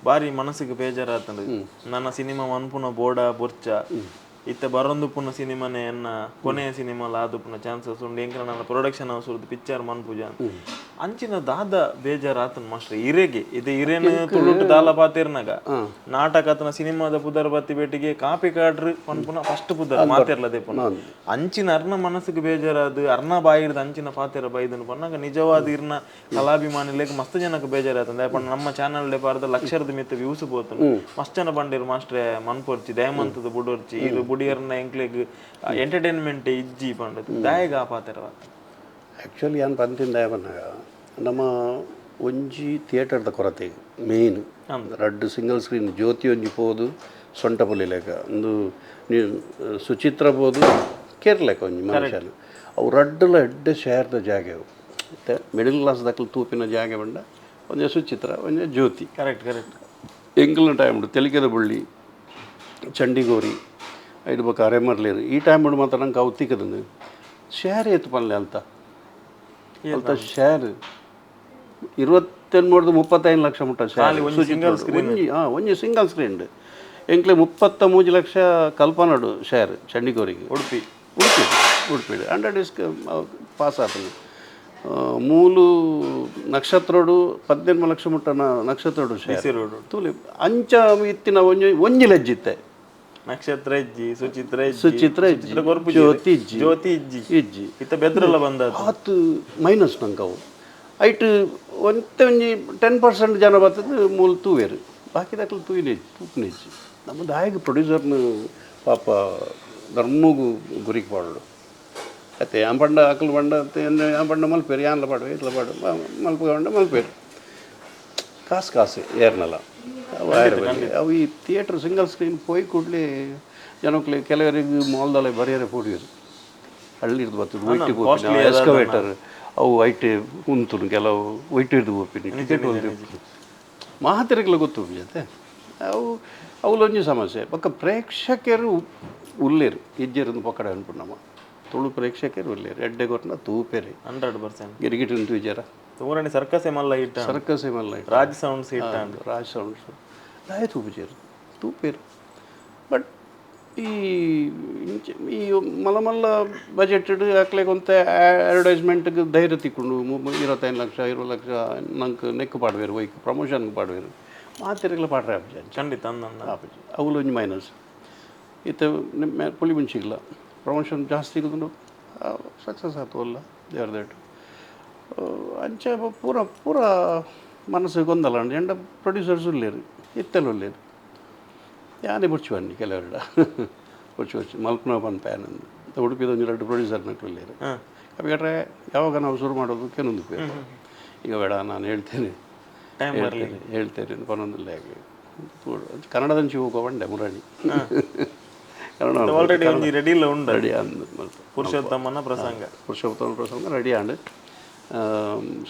ಬಾರಿ ಮನಸ್ಸಿಗೆ ಬೇಜಾರಾತಂಡು ನನ್ನ ಸಿನಿಮಾ ಮನ್ಪುನ ಬೋಡ ಬೊರ್ಚ ಇತ್ತ ಬರೊಂದು ಪುನ ಸಿನಿಮಾನೆ ಎನ್ನ ಕೊನೆಯ ಸಿನಿಮಾ ಆದುಪುನ ಚಾನ್ಸಸ್ ಉಂಡು ಎಂಕ್ಲ ನನ್ನ production house picture ಮನ್ಪುಜ ಅಂಚಿನ ದಾದ ಬೇಜಾರಾತನ್ ಮಾಸ್ಟರ್ ಇರೆಗೆ ಇದು ಇರೇನು ತುಳುಟು ದಾಲ ಪಾತಿರ್ನಾಗ ನಾಟಕ ಆತನ ಸಿನಿಮಾದ ಪುದರ್ ಬತ್ತಿ ಬೇಟಿಗೆ ಕಾಪಿ ಕಾಡ್ರು ಪನ್ಪುನ ಫಸ್ಟ್ ಪುದರ್ ಮಾತಿರ್ಲದೆ ಪುನ ಅಂಚಿನ ಅರ್ನ ಮನಸ್ಸಿಗೆ ಬೇಜಾರಾದು ಅರ್ನ ಬಾಯಿರ್ದ ಅಂಚಿನ ಪಾತಿರ ಬೈದನು ಪನ್ನಾಗ ನಿಜವಾದ ಇರ್ನ ಕಲಾಭಿಮಾನಿಲೇಗ ಮಸ್ತ್ ಜನಕ್ಕೆ ಬೇಜಾರಾತಂದೆ ಪಂಡ ನಮ್ಮ ಚಾನಲ್ ಪಾರದ ಲಕ್ಷರದ ಮಿತ್ತ ವ್ಯೂಸ್ ಪೋತನು ಮಸ್ತ್ ಜನ ಬಂಡಿರು ಮಾಸ್ಟ್ರೆ ಮನ್ಪೊರ್ಚಿ ದಯಮಂತದ ಬುಡೊರ್ಚಿ ಇದು ಬುಡಿಯರ್ನ ಎಂಕ್ಲೆಗ್ ಎಂಟರ್ಟೈನ್ಮೆಂಟ್ ಇಜ್ಜಿ ಪಂಡದು ದಾಯಗ ಪಾತಿರವ. ಆ್ಯಕ್ಚುಲಿ ಏನು ಪಂತಿಂದ ಬಂದಾಗ ನಮ್ಮ ಒಂಜಿ ಥಿಯೇಟರ್ದ ಕೊರತೆ ಮೇನ್ ರಡ್ಡು ಸಿಂಗಲ್ ಸ್ಕ್ರೀನ್ ಜ್ಯೋತಿ ಒಂಜಿ ಪೋದು ಸೊಂಟ ಪುಲಿ ಲೆಕ್ಕ ಒಂದು ಸುಚಿತ್ರ ಪೋದು ಕೇರ್ಲೆಕ್ಕ ಒಂಜಿ ಮನುಷ್ಯನ ಅವು ರಡ್ಡುಲ ಎಡ್ಡೆ ಶೇರ್ದ ಜಾಗೆ ಅವು ಮತ್ತು ಮಿಡಲ್ ಕ್ಲಾಸ್ ದಕ್ಕಲು ತೂಪಿನ ಜಾಗೆ ಬಂಡ ಒಂಜಿ ಸುಚಿತ್ರ ಒಂಜಿ ಜ್ಯೋತಿ. Correct correct. ಎಂಕಲ್ನ ಟೈಮ್ ಉಂಟು ತೆಲಿಕೆದ ಬಳ್ಳಿ ಚಂಡಿಗೋರಿ ಐದು ಬೊಕ್ಕ ಅರೆಮರ್ಲೇರು ಈ ಟೈಮ್ ಉಂಡು ಮಾತ್ರ ನಂಗೆ ಅವು ತಿಕ್ಕದಂದು ಶೇರ್ ಏತು ಪನ್ಲೆ ಅಂತ ಅಂತ ಶೇರ್ 28 35 ಲಕ್ಷ ಮುಟ್ಟ ಶೇರ್ ಒಂಜಿ ಹಾಂ ಒಂಜಿ ಸಿಂಗಲ್ ಸ್ಕ್ರೀನ್ ಎಂಕ್ಲೆ 33 ಲಕ್ಷ ಕಲ್ಪನಾಡು ಶೇರ್ ಚಂಡಿಗೋರಿಗೆ ಉಡುಪಿ ಉಡುಪಿ ಉಡುಪಿ 100 ಡೇಸ್ ಪಾಸ್ ಆತನು. ಮೂಲು ನಕ್ಷತ್ರೋಡು 18 ಲಕ್ಷ ಮುಟ್ಟನ ನಕ್ಷತ್ರೋಡು ಬಿಸಿ ರೋಡ್ ತೂಲೆ ಅಂಚ ಇತ್ತಿನ ಒಂಜಿ ಒಂಜಿ ಲಜ್ಜಿತ್ತೆ ನಕ್ಷತ್ರ ಇಜ್ಜಿ, ಸುಚಿತ್ರ ಇಜ್ಜಿ, ಸುಚಿತ್ರ ಇಜ್ಜಿ, ಸುಚಿತ್ರ ಕೊರ್ಪು ಜ್ಯೋತಿ ಇಜ್ಜಿ. ಜ್ಯೋತಿ ಇಜ್ಜಿ, ಇಜ್ಜಿ ಇತ್ತ ಬೆದ್ರಲ್ಲ ಬಂದ ಆತು ಮೈನಸ್ ನಂಗೆ ಅವು ಐಟ್ ಒಂತೆ ಒಂಜಿ 10% ಜನ ಬರ್ತದೆ ಮೂಲು ತೂವೇರು, ಬಾಕಿದಕ್ಲು ತೂಯಿನ ತೂಪಿನ ಇಜ್ಜಿ. ನಮ್ಮ ದಾಯಕ ಪ್ರೊಡ್ಯೂಸರ್ನ ಪಾಪ ಧರ್ಮಗು ಗುರಿಗೆ ಪಾಡೋಡು ಅತ್ತೆ ಯಾನ್ ಪಂಡ ಅಕಲ್ ಪಂಡ ಯಾನ್ ಪಂಡ ಮಲ್ಪೇರು ಯಾನ್ಲ ಪಾಡುವೆ ಇತ್ಲ ಪಾಡು ಮಲ್ಪ ಪಂಡ ಮಲ್ಪೇರು ಕಾಸು ಕಾಸು ಏರ್ನಲ್ಲ ಅವು ಆಯರ ಬಲ್ಲಿ. ಅವು ಈ theatre single screen ಪೋಯಿ ಕೂಡಲೇ ಜನಕ್ಲೆ ಕೆಲವರಿಗೆ ಮಾಲ್ದಲ್ಲೇ ಬರೆಯರೆ ಪೋಡಿಯರು ಹಳ್ಳಿರ್ದು ಬರ್ತದೆ ಒಯ್ಟಿ ಪೋಪಿನ ಎಸ್ಕವೇಟರ್ ಅವು ಐಟ್ ಉಂತುನು ಕೆಲವು ಒಯ್ಟ್ ಹಿಡ್ದು ಪೋಪಿನಿ ಟಿಕೆಟ್ ಒಂದು ಮಹಾತಿರಗ್ಲ ಗೊತ್ತು ಜೊತೆ ಅವು ಅವಲೊಂಜಿ ಸಮಸ್ಯೆ ಪಕ್ಕ ಪ್ರೇಕ್ಷಕರು ಉಲ್ಲೇರು ಇಜ್ಜೆರನ್ನು ಪಕ್ಕಡ ಅನ್ಪುಂಡಮ್ಮ ತುಳು ಪ್ರೇಕ್ಷಕರು ಉಲ್ಲೇರು ಎಡ್ಡೆ ಕೊಟ್ಟನ ತೂಪೆರೆ 100% ಗಿರಿಗಿಟ್ ಉಂತು ವಿಚಾರ ತೂರಣಿ ಸರ್ಕಸ್ ಮಲ್ಲ ಹಿಟ್ಟ ಸರ್ಕಸ್ ಮಲ್ಲ ಹಿಟ್. ರಾಜ್ ಸೌಂಡ್ಸ್ ಹಿಟ್ಟ ರಾಜ್ ಸೌಂಡ್ಸ್ ದಾಯ ತೂಪುಜೆರ್ ತೂಪೇರು. ಬಟ್ ಈ ಇಂಚ ಈ ಮಲ್ಲ ಮಲ್ಲ ಬಜೆಟೆಡ್ ಅಕ್ಲೆಗ್ ಒಂತೆ ಅಡ್ವರ್ಟೈಸ್ಮೆಂಟ್ಗೆ ಧೈರ್ಯ ತಿಕ್ಕೊಂಡು 25 ಲಕ್ಷ 20 ಲಕ್ಷ ನಂಗೆ ನೆಕ್ ಪಾಡ್ವೇರು ಒಯ್ಕ್ ಪ್ರಮೋಷನ್ಗೆ ಪಾಡ್ವೇರು ಮಾತಿರಗ್ಲ ಪಾಡ್ರೆ ಆಪುಜಿ ಖಂಡಿತ ಅಂದ ಆಪುಜಿ ಅವುಲು ಒಂಜಿ ಮೈನಸ್ ಇತ್ತೆ ನಿಮ್ಮ ಪುಳಿ ಮುಂಚಿಗ್ಲ ಪ್ರಮೋಷನ್ ಜಾಸ್ತಿ ಇರೋದು ಸಕ್ಸಸ್ ಆತು ಅಲ್ಲ ದೇವ್ರ that ಅಂಚ ಪೂರ ಪೂರ ಮನಸ್ಸು ಗೊಂದಲ ಉಂಡು ಎಂಡ ಪ್ರೊಡ್ಯೂಸರ್ಸ್ ಉಲ್ಲೇರು ಇತ್ತೆಲ್ಲ ಉಲ್ಲೇರು ಯಾನೇ ಬುಡ್ಚು ಬನ್ನಿ ಕೆಲವರೆಡ ಬುಡ್ಚು ಬುಡ್ಚು ಮಲ್ಪನ ಪನ್ಪ ನಂದು ಉಡುಪಿದ ಒಂಜಿ ಎರಡು ಪ್ರೊಡ್ಯೂಸರ್ ನಕ್ಲು ಉಲ್ಲೇರು ಅಪ್ಪಿಕಟ್ರೆ ಯಾವಾಗ ನಾವು ಶುರು ಮಾಡೋದು ಕೆನೊಂದು ಈಗ ಬೇಡ ನಾನು ಹೇಳ್ತೇನೆ ಟೈಮ್ ಬರಲಿ ಹೇಳ್ತೇನೆ ಪನೊಂದಿಲ್ಲ ಹೇಗೆ ಕನ್ನಡದಂಚಿ ಹೋಗೋ ಬಂಡೆ ಮುರಾಣಿ ಕನ್ನಡ ಆಲ್ರೆಡಿ ಒಂಜಿ ರೆಡಿ ಇಲ್ಲ ಉಂಡು ರೆಡಿ ಅಂದ್ ಮಲ್ಪ ಪುರುಷೋತ್ತಮನ ಪ್ರಸಂಗ ಪುರುಷೋತ್ತಮ ಪ್ರಸಂಗ ರೆಡಿ ಆಂಡ್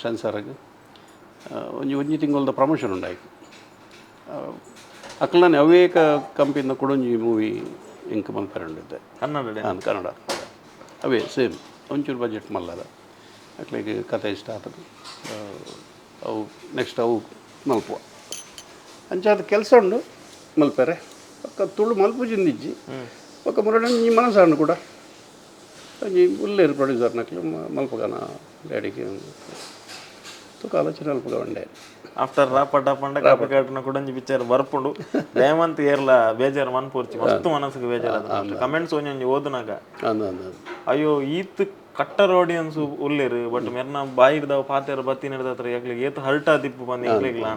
ಸೆನ್ಸರ್ಗ್ ಒಂಜಿ ಒಂಜಿ ತಿಂಗಳದ ಪ್ರಮೋಷನ್ ಉಂಡಾಯ್ತು ಅಕ್ಲನೆ ಅವೇಕ ಕಂಪಿನ ಕೊಡೊಂಜಿ ಮೂವಿ ಇಂಕ್ ಮಲ್ಪೆರೆ ಉಂಡಿದ್ದೆ ಕನ್ನಡ ಹಾಂ ಕನ್ನಡ ಅವೇ ಸೇಮ್ ಒಂಚೂರು ಬಜೆಟ್ ಮಲ್ಲದ ಅಕ್ಲೆಗ್ ಕತೆ ಇಷ್ಟ ಆತದ ಅವು ನೆಕ್ಸ್ಟ್ ಅವು ಮಲ್ಪುವ ಅಂಚಾದ ಕೆಲಸ ಉಂಡು ಮಲ್ಪೆರೆ ಪಕ್ಕ ತುಳು ಮಲ್ಪುಜಿಂದಿಜ್ಜಿ ಪಕ್ಕ ಮುರಳಿ ಮನಸ್ಸು ಕೂಡ ಒಂಜಿ ಉಲ್ಲೇರು ಪ್ರೊಡ್ಯೂಸರ್ ನಕ್ಲು ಮಲ್ಪಗನ ಡ್ಯಾಡಿಗೆ ತುಕ ಆಲೋಚನೆ ಮಲ್ಪಗ ಉಂಡೆ ಆಫ್ಟರ್ ರಾಪಟ ಪಂಡ ಕಾಪಿಕಾಟಿನ ಕುಡಂಜಿ ಪಿಕ್ಚರ್ ಬರ್ಪುಂಡು ದಯಮಂತ್ ಏರ್ಲ ಬೇಜಾರು ಮನ್ಪೂರ್ಚಿ ಮಸ್ತ್ ಮನಸ್ಸಿಗೆ ಬೇಜಾರು ಕಮೆಂಟ್ಸ್ ಒಂಜೊಂಜಿ ಓದುನಾಗ ಅಂದ ಅಂದ ಅಯ್ಯೋ ಈತ್ ಕಟ್ಟರ್ ಆಡಿಯನ್ಸ್ ಉಲ್ಲೇರು ಬಟ್ ಮೆರ್ನ ಬಾಯಿರ್ದವ ಪಾತೆರ ಬತ್ತಿ ನಡೆದತ್ರ ಯಾಕ್ಲಿಗೆ ಏತ್ ಹರ್ಟ್ ಆದಿಪ್ಪು ಬಂದು ಎಂಕ್ಲೆಗ್ಲ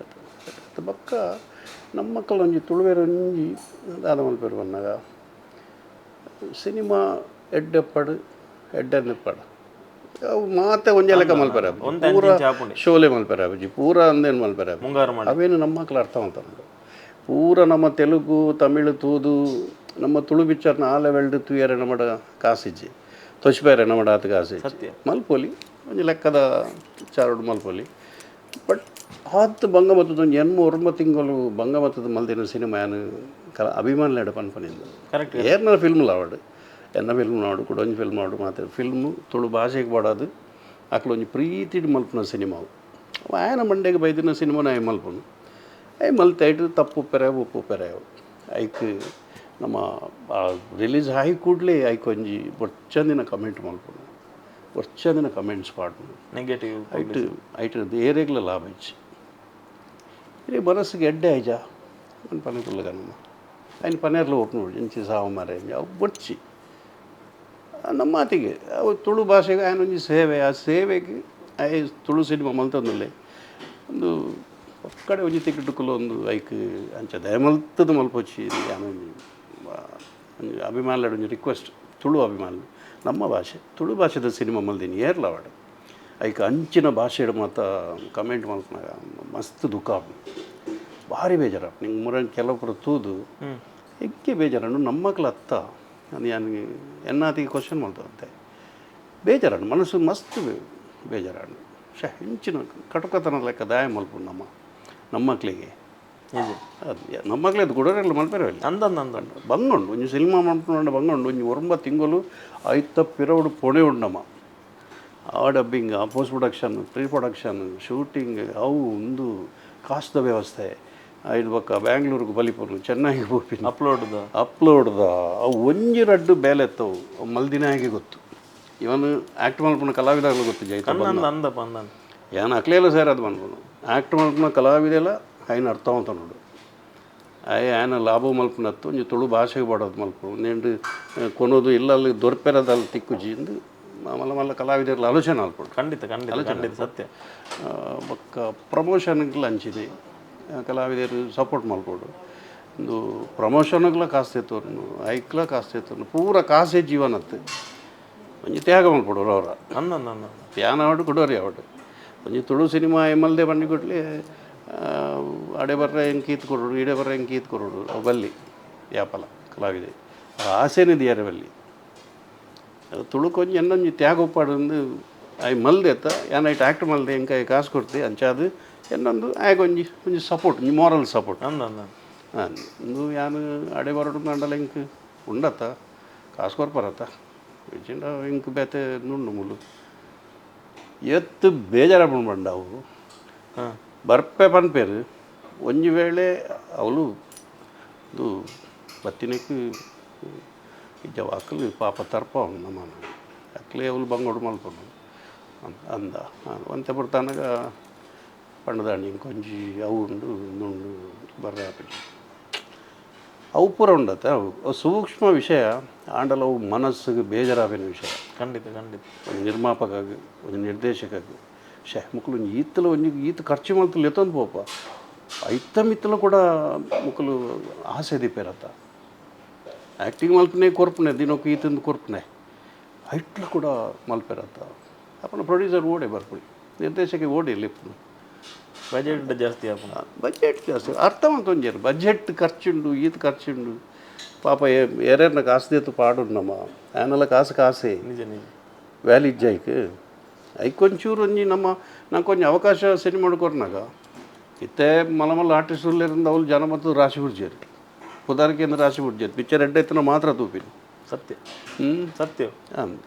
ಅತ್ತ ಬೊಕ್ಕ ನಮ್ಮ ಮಕ್ಕಳು ಒಂಜಿ ತುಳುವೆರ್ ಒಂಜಿ ದಾದ ಮಲ್ಪೆರ್ ಪನ್ನಗ ಸಿನಿಮಾ ಎಡ್ಡೆಪ್ಪಡು ಎಡ್ಡೆನ್ನೆಪ್ಪಡು ಅವು ಮಾತೆ ಒಂಜೆ ಲೆಕ್ಕ ಮಲ್ಪೆರೆ ಒಂತೆ ಪೂರ ಅಂಚಿಂಚಿ ಆಪುಂಡೆ. ಶೋಲೆ ಮಲ್ಪೆರೆ ಆಪುಜಿ ಪೂರ ಅಂದೇನು ಮಲ್ಪೆರೆ ಆಪುಜಿ. ಮುಂಗಾರು ಮಾಡಿ ಅವೇನು ನಮ್ಮ ಮಕ್ಕಳು ಅರ್ಥ ಮಲ್ತೊಂಡು ಪೂರ ನಮ್ಮ ತೆಲುಗು ತಮಿಳು ತೂದು ನಮ್ಮ ತುಳು ಪಿಕ್ಚರ್ನ ಆ ಲೆವೆಲ್ಡ್ ತೂಯರೆ ನಮ್ಮಡ ಕಾಸಿಜ್ಜಿ ತೊಚ್ಪೇರೆ ನಮ್ಮಡ ಆತ ಕಾಸಿಜ್ಜಿ ಸತ್ಯ. ಮಲ್ಪೊಲಿ ಒಂಜಿ ಲೆಕ್ಕದ ಚಾರೋಡು ಮಲ್ಪೊಲಿ ಬಟ್ ಆತ್ ಬಂಗ ಮತ್ತದ ಒಂಜಿ ಎನ್ಮ ಒರ್ಮ ತಿಂಗಳು ಬಂಗ ಮತ್ತದ ಮಲ್ದಿನ ಸಿನಿಮಾ ಯಾನು ಕಲ ಅಭಿಮಾನಿಲೆಡ ಪನ್ಪನಿಂದ ಕರೆಕ್ಟ್ ಏರ್ನ ಫಿಲ್ಮ್ ಲಾವಡ್ ಎನ್ನ ಫಿಲ್ಮ್ ನಾಡು ಕೂಡ ಒಂಜಿ ಫಿಲ್ಮ್ ನಾಡು ಮಾತ್ರ ಫಿಲ್ಮು ತುಳು ಭಾಷೆಗೆ ಬಾಡದು ಅಕ್ಲು ಒಂಜಿ ಪ್ರೀತಿಡ್ ಮಲ್ಪುನ ಸಿನಿಮಾ ಅವು ಅವು ಆಯನ ಮಂಡೆಗೆ ಬೈದಿನ ಸಿನಿಮಾನ ಆಯ್ ಮಲ್ಪುನು I ಮಲ್ತೆ ಐಟ್ ತಪ್ಪು ಪೆರೆ ಉಪ್ಪು ಪೆರೆ ಅವು ಐಕ್ ನಮ್ಮ ರಿಲೀಸ್ ಆಗಿ ಕೂಡಲೇ ಐಕ್ ಒಂಜಿ ಬೊಚ್ಚಂದಿನ ಕಮೆಂಟ್ ಮಲ್ಪುನು ಬೊಚ್ಚಂದಿನ ಕಮೆಂಟ್ಸ್ ಪಾಡ್ನು ನೆಗೆಟಿವ್ ಐಟ್ ಐಟ್ ಏರೆಗ್ಲ ಲಾಭ ಇಚ್ಚಿ ಇರೇ ಮನಸ್ಸಿಗೆ ಎಡ್ಡೆ ಆಯ್ಜ ನನ್ನ ಪನಿ ಕುಲ್ಲಗ ನಮ್ಮ ఆయన ಪನೇರ್ಲು ಓಪನ್ ಇಂಚಿ ಸಾವು ಮಾರೆ ಅವು ಬೊಚ್ಚಿ ನಮ್ಮ ಮಾತಿಗೆ ಅವು ತುಳು ಭಾಷೆಗೆ ఆయన ಒಂಜಿ ಸೇವೆ ಆ ಸೇವೆಗೆ I Tulu cinema ಮಲ್ತೊಂದುಲ್ಲೆ ಒಂದು ಒಕ್ಕಡೆ ಒಂಜಿ ತಿಕ್ಕಿಟ್ಟುಕುಲು ಒಂದು ಐಕ್ ಅಂಚ ದಯಮಲ್ತದ ಮಲ್ಪೊಚ್ಚಿ ಯಾನ್ ಒಂಜಿ ಒಂಜಿ ಅಭಿಮಾನಿಲೆಡ್ ಒಂಜಿ ರಿಕ್ವೆಸ್ಟ್ ತುಳು ಅಭಿಮಾನಿ ನಮ್ಮ ಭಾಷೆ ತುಳು ಭಾಷೆದ ಸಿನಿಮಾ ಮಲ್ದಿನಿ ಏರ್ಲವಾಡ್ ಐಕ್ ಅಂಚಿನ ಭಾಷೆಡ್ ಮಾತ ಕಮೆಂಟ್ ಮಲ್ಪುನಗ ಮಸ್ತ್ ದುಃಖ ಆಪುಂಡು ಭಾರಿ ಬೇಜಾರಾಪುಂಡು ನಿಂಗೆ ಮುರ ಕೆಲವು ತೂದು ಎಕ್ಕೆ ಬೇಜಾರನ್ನು ನಮ್ಮಕ್ಲ ಅತ್ತ ಅದು ಯಾನ್ ಎನ್ನಾತಿಗೆ ಕ್ವಶನ್ ಮಲ್ತಂತೆ ಬೇಜಾರನ್ನು ಮನಸ್ಸು ಮಸ್ತ್ ಬೇಜಾರನ್ನು ಶ ಇಂಚಿನ ಕಟುಕತನ ಲೆಕ್ಕ ದಾಯ ಮಲ್ಪುಂಡು ನಮ್ಮ ನಮ್ಮಕ್ಳಿಗೆ ನಿಜ ಅದು ನಮ್ಮಕ್ಲೆ ಅದು ಗುಡರೆಲ್ಲ ಮಲ್ಪೆರೆ ಇಲ್ಲ ಅಂದಂದ ಅಂದ ಬಂಗುಂಡು ಒಂಜಿ ಸಿನಿಮಾ ಮಲ್ಪುಂಡು ಬಂಗುಂಡು ಒಂಜಿ ಒರಂಬ ತಿಂಗಳು ಐತ ಪಿರವುಡು ಪೊಣೆ ಉಂಡಮ್ಮ ಆ ಡಬ್ಬಿಂಗ್ ಆ post production pre production shooting ಅವು ಒಂದು ಕಾಸ್ದ ವ್ಯವಸ್ಥೆ ಐದು ಬೊಕ್ಕ ಬ್ಯಾಂಗ್ಳೂರಿಗೆ ಬಲಿಪುರು ಚೆನ್ನೈಗೆ ಪೋಪಿನ ಅಪ್ಲೋಡ್ ಅಪ್ಲೋಡ್ದ ಅವು ಒಂಜಿ ರಡ್ಡು ಬೇಲೆ ಎತ್ತವು ಅವು ಮಲ್ದಿನಾಗೆ ಗೊತ್ತು ಇವನ್ ಆ್ಯಕ್ಟ್ ಮಲ್ಪುನ ಕಲಾವಿದಾಗಲು ಗೊತ್ತಿಜ್ಜಿ ಐತ ಅಂದ ಅಂದಪ್ಪ ಅಂದ. ಯಾನ್ ಅಕ್ಲೇಲ ಸೇರ್ ಅದು ಮನ್ಪುನು ಆ್ಯಕ್ಟ್ ಮಲ್ಪುನ ಕಲಾವಿದೆಲ್ಲ ಐನ ಅರ್ಥ ಅಂತ ನೋಡು. ಆಯೆ ಆಯನ ಲಾಭ ಮಲ್ಪುನತ್ತು ಒಂಜಿ ತುಳು ಭಾಷೆಗೆ ಬಾಡೋದು ಮಲ್ಪು ನೆಂಡು ಕೊನೋದು ಇಲ್ಲ ಅಲ್ಲಿ ದೊರ್ಪೆರದಲ್ಲಿ ತಿಕ್ಕುಜಿ ಇಂದು ಮಲ್ಲ ಮಲ್ಲ ಕಲಾವಿದರ ಆಲೋಚನೆ ಅಲ್ಪುಂಡು. ಖಂಡಿತ ಖಂಡಿತ ಖಂಡಿತ ಸತ್ಯ. ಬೊಕ್ಕ ಪ್ರಮೋಷನ್ಗ್ಲ ಅಂಚಿದೆ ಕಲಾವಿದರು ಸಪೋರ್ಟ್ ಮಲ್ಪೊಡು. ಇಂದು ಪ್ರಮೋಷನ್ಗ್ಲ ಕಾಸು ತೋರ್ನು ಐಕ್ಲ ಕಾಸು ತೋರ್ನು ಪೂರ ಕಾಸೇ ಜೀವನತ್ತು ಒಂಜಿ ತ್ಯಾಗ ಮಲ್ಪೊಡು ಅವರ ಅಂದ ಅಂದ ಅಂದ. ಧ್ಯಾನ ಆವಡು ಕೊಡೋರಿ ಆವಡು ಒಂಜಿ ತುಳು ಸಿನಿಮಾ ಎಮ್ಮಲ್ದೆ ಬಂಡಿ ಕೊಟ್ಲಿ ಅಡೆ ಬರ್ರೆ ಹೆಂಗೆ ಕೀತ್ ಕೊಡೋಡು ಇಡೆ ಬರ್ರೆ ಹೆಂಗೆ ಕೀತ್ ಕೊಡೋಡು ಅವು ಬಲ್ಲಿ ಯಾಪಲ ಕಲಾವಿದೆ ಆಸೆನೇ ದಿಯಾರೆ ಬಲ್ಲಿ. ಅದು ತುಳುಕೊಂಜಿ ಎನ್ನೊಂಜಿ ತ್ಯಾಗ ಒಪ್ಪಾಡೊಂದು ಆಯ್ ಮಲ್ದೆತ್ತ ಯಾನ್ ಐಟ್ ಆ್ಯಕ್ಟ್ ಮಲ್ದೆ ಎಂಕ ಕಾಸು ಕೊಡ್ತಿ ಅಂಚಾದು ಎನ್ನೊಂದು ಆಯಗೊಂಜಿ ಒಂಜಿ ಸಪೋರ್ಟ್ ಒಂಜಿ ಮೋರಲ್ ಸಪೋರ್ಟ್. ಅಂದ ಅಂದ. ಇಂದು ಯಾನ್ ಅಡೆ ಬರೋಡು ಅಂಡಲ ಎಂಕ್ ಉಂಡತ್ತ ಕಾಸು ಕೊರ್ಪರತ್ತ ಇಜ್ಜಿಂಡ ಎಂಕ್ ಬೇತೆ ನುಂಡು ಮುಲು ಎತ್ತು ಬೇಜಾರಾಪುಂಡು ಪಂಡ ಅವು ಬರ್ಪೆ ಪನ್ಪೇರು ಒಂಜಿ ವೇಳೆ ಅವಳು ಇದು ಬತ್ತಿನಕ್ಕೆ ಇಜ್ಜವ ಅಕ್ಲು ಪಾಪ ತರ್ಪವನು ನಮ್ಮನ ಅಕ್ಲೇ ಅವಳು ಬಂಗೋಡು ಮಲ್ಪನು ಅಂದ ಒಂತೆ ಪುರ್ತಾನಗ ಪಂಡದಾಣಿ ಇಂಕೊಂಜಿ ಅವು ಉಂಡು ನುಂಡು ಬರ್ರೆ ಆಪುಜಿ ಅವು ಪೂರ ಉಂಡತ್ತ. ಅವು ಸೂಕ್ಷ್ಮ ವಿಷಯ ಆಂಡಲ ಅವು ಮನಸ್ಸಿಗೆ ಬೇಜಾರಾಪಿನ ವಿಷಯ. ಖಂಡಿತ ಖಂಡಿತ. ಒಂದು ನಿರ್ಮಾಪಕಾಗ ಒಂದು ನಿರ್ದೇಶಕಾಗ ಶೇ ಮುಕ್ಕಲು ಒಂಜಿ ಈತಲ ಒಂಜಿ ಈತ ಖರ್ಚು ಮಲ್ತು ಲೆತ್ತೊಂದು ಪೋಪ ಐತ ಮಿತ್ತಲ ಕೂಡ ಮುಕ್ಕಲು ಆಸೆ ದೀಪೇರತ್ತ ಆ್ಯಕ್ಟಿಂಗ್ ಮಲ್ಪನೆ ಕೊರ್ಪುನೆ ದಿನಕ್ಕೆ ಈತಂದು ಕೊರ್ಪುನೆ ಐಟ್ಲು ಕೂಡ ಮಲ್ಪೆರತ್ತ. ಅಪ್ಪನ ಪ್ರೊಡ್ಯೂಸರ್ ಓಡೆ ಬರ್ಪುಡಿ ನಿರ್ದೇಶಕ ಓಡಿ ಲಿಪ್ಪುನು ಬಜೆಟ್ ಜಾಸ್ತಿ ಆಪುನ ಬಜೆಟ್ ಜಾಸ್ತಿ ಅರ್ಥ ಮಂತೊಂಜೇರು ಬಜೆಟ್ ಖರ್ಚುಂಡು ಈತ ಖರ್ಚುಂಡು ಪಾಪ ಏರೇರ್ನ ಕಾಸು ದೇತು ಪಾಡು ನಮ್ಮ ಆನೆಲ್ಲ ಕಾಸು ಕಾಸೇ ನಿಜ ನಿಜ ವ್ಯಾಲಿಡ್ ಐಕ್ ಐಕೊಂಚೂರು ಒಂಜಿ ನಮ್ಮ ನಂಗೆ ಕೊಂಚ ಅವಕಾಶ ಸಿನಿಮಾ ಕೊರ್ನಾಗ ಇತ್ತೆ ಮಲ ಮಲ್ಲ ಆರ್ಟಿಸ್ಟ್ ಉಲ್ಲೇರಿಂದ ಅವ್ರು ಜನ ಮತ್ತು ರಾಶಿ ಬಿಡ್ಜೇರು ಪುದಾರಿಕೆಯಿಂದ ರಾಶಿ ಬಿಡ್ಜೇರು ಪಿಕ್ಚರ್ ಎಡ್ಡೆ ಇತ್ತನ ಮಾತ್ರ ತೂಪಿನಿ. ಸತ್ಯ ಸತ್ಯ. ಅಂದ್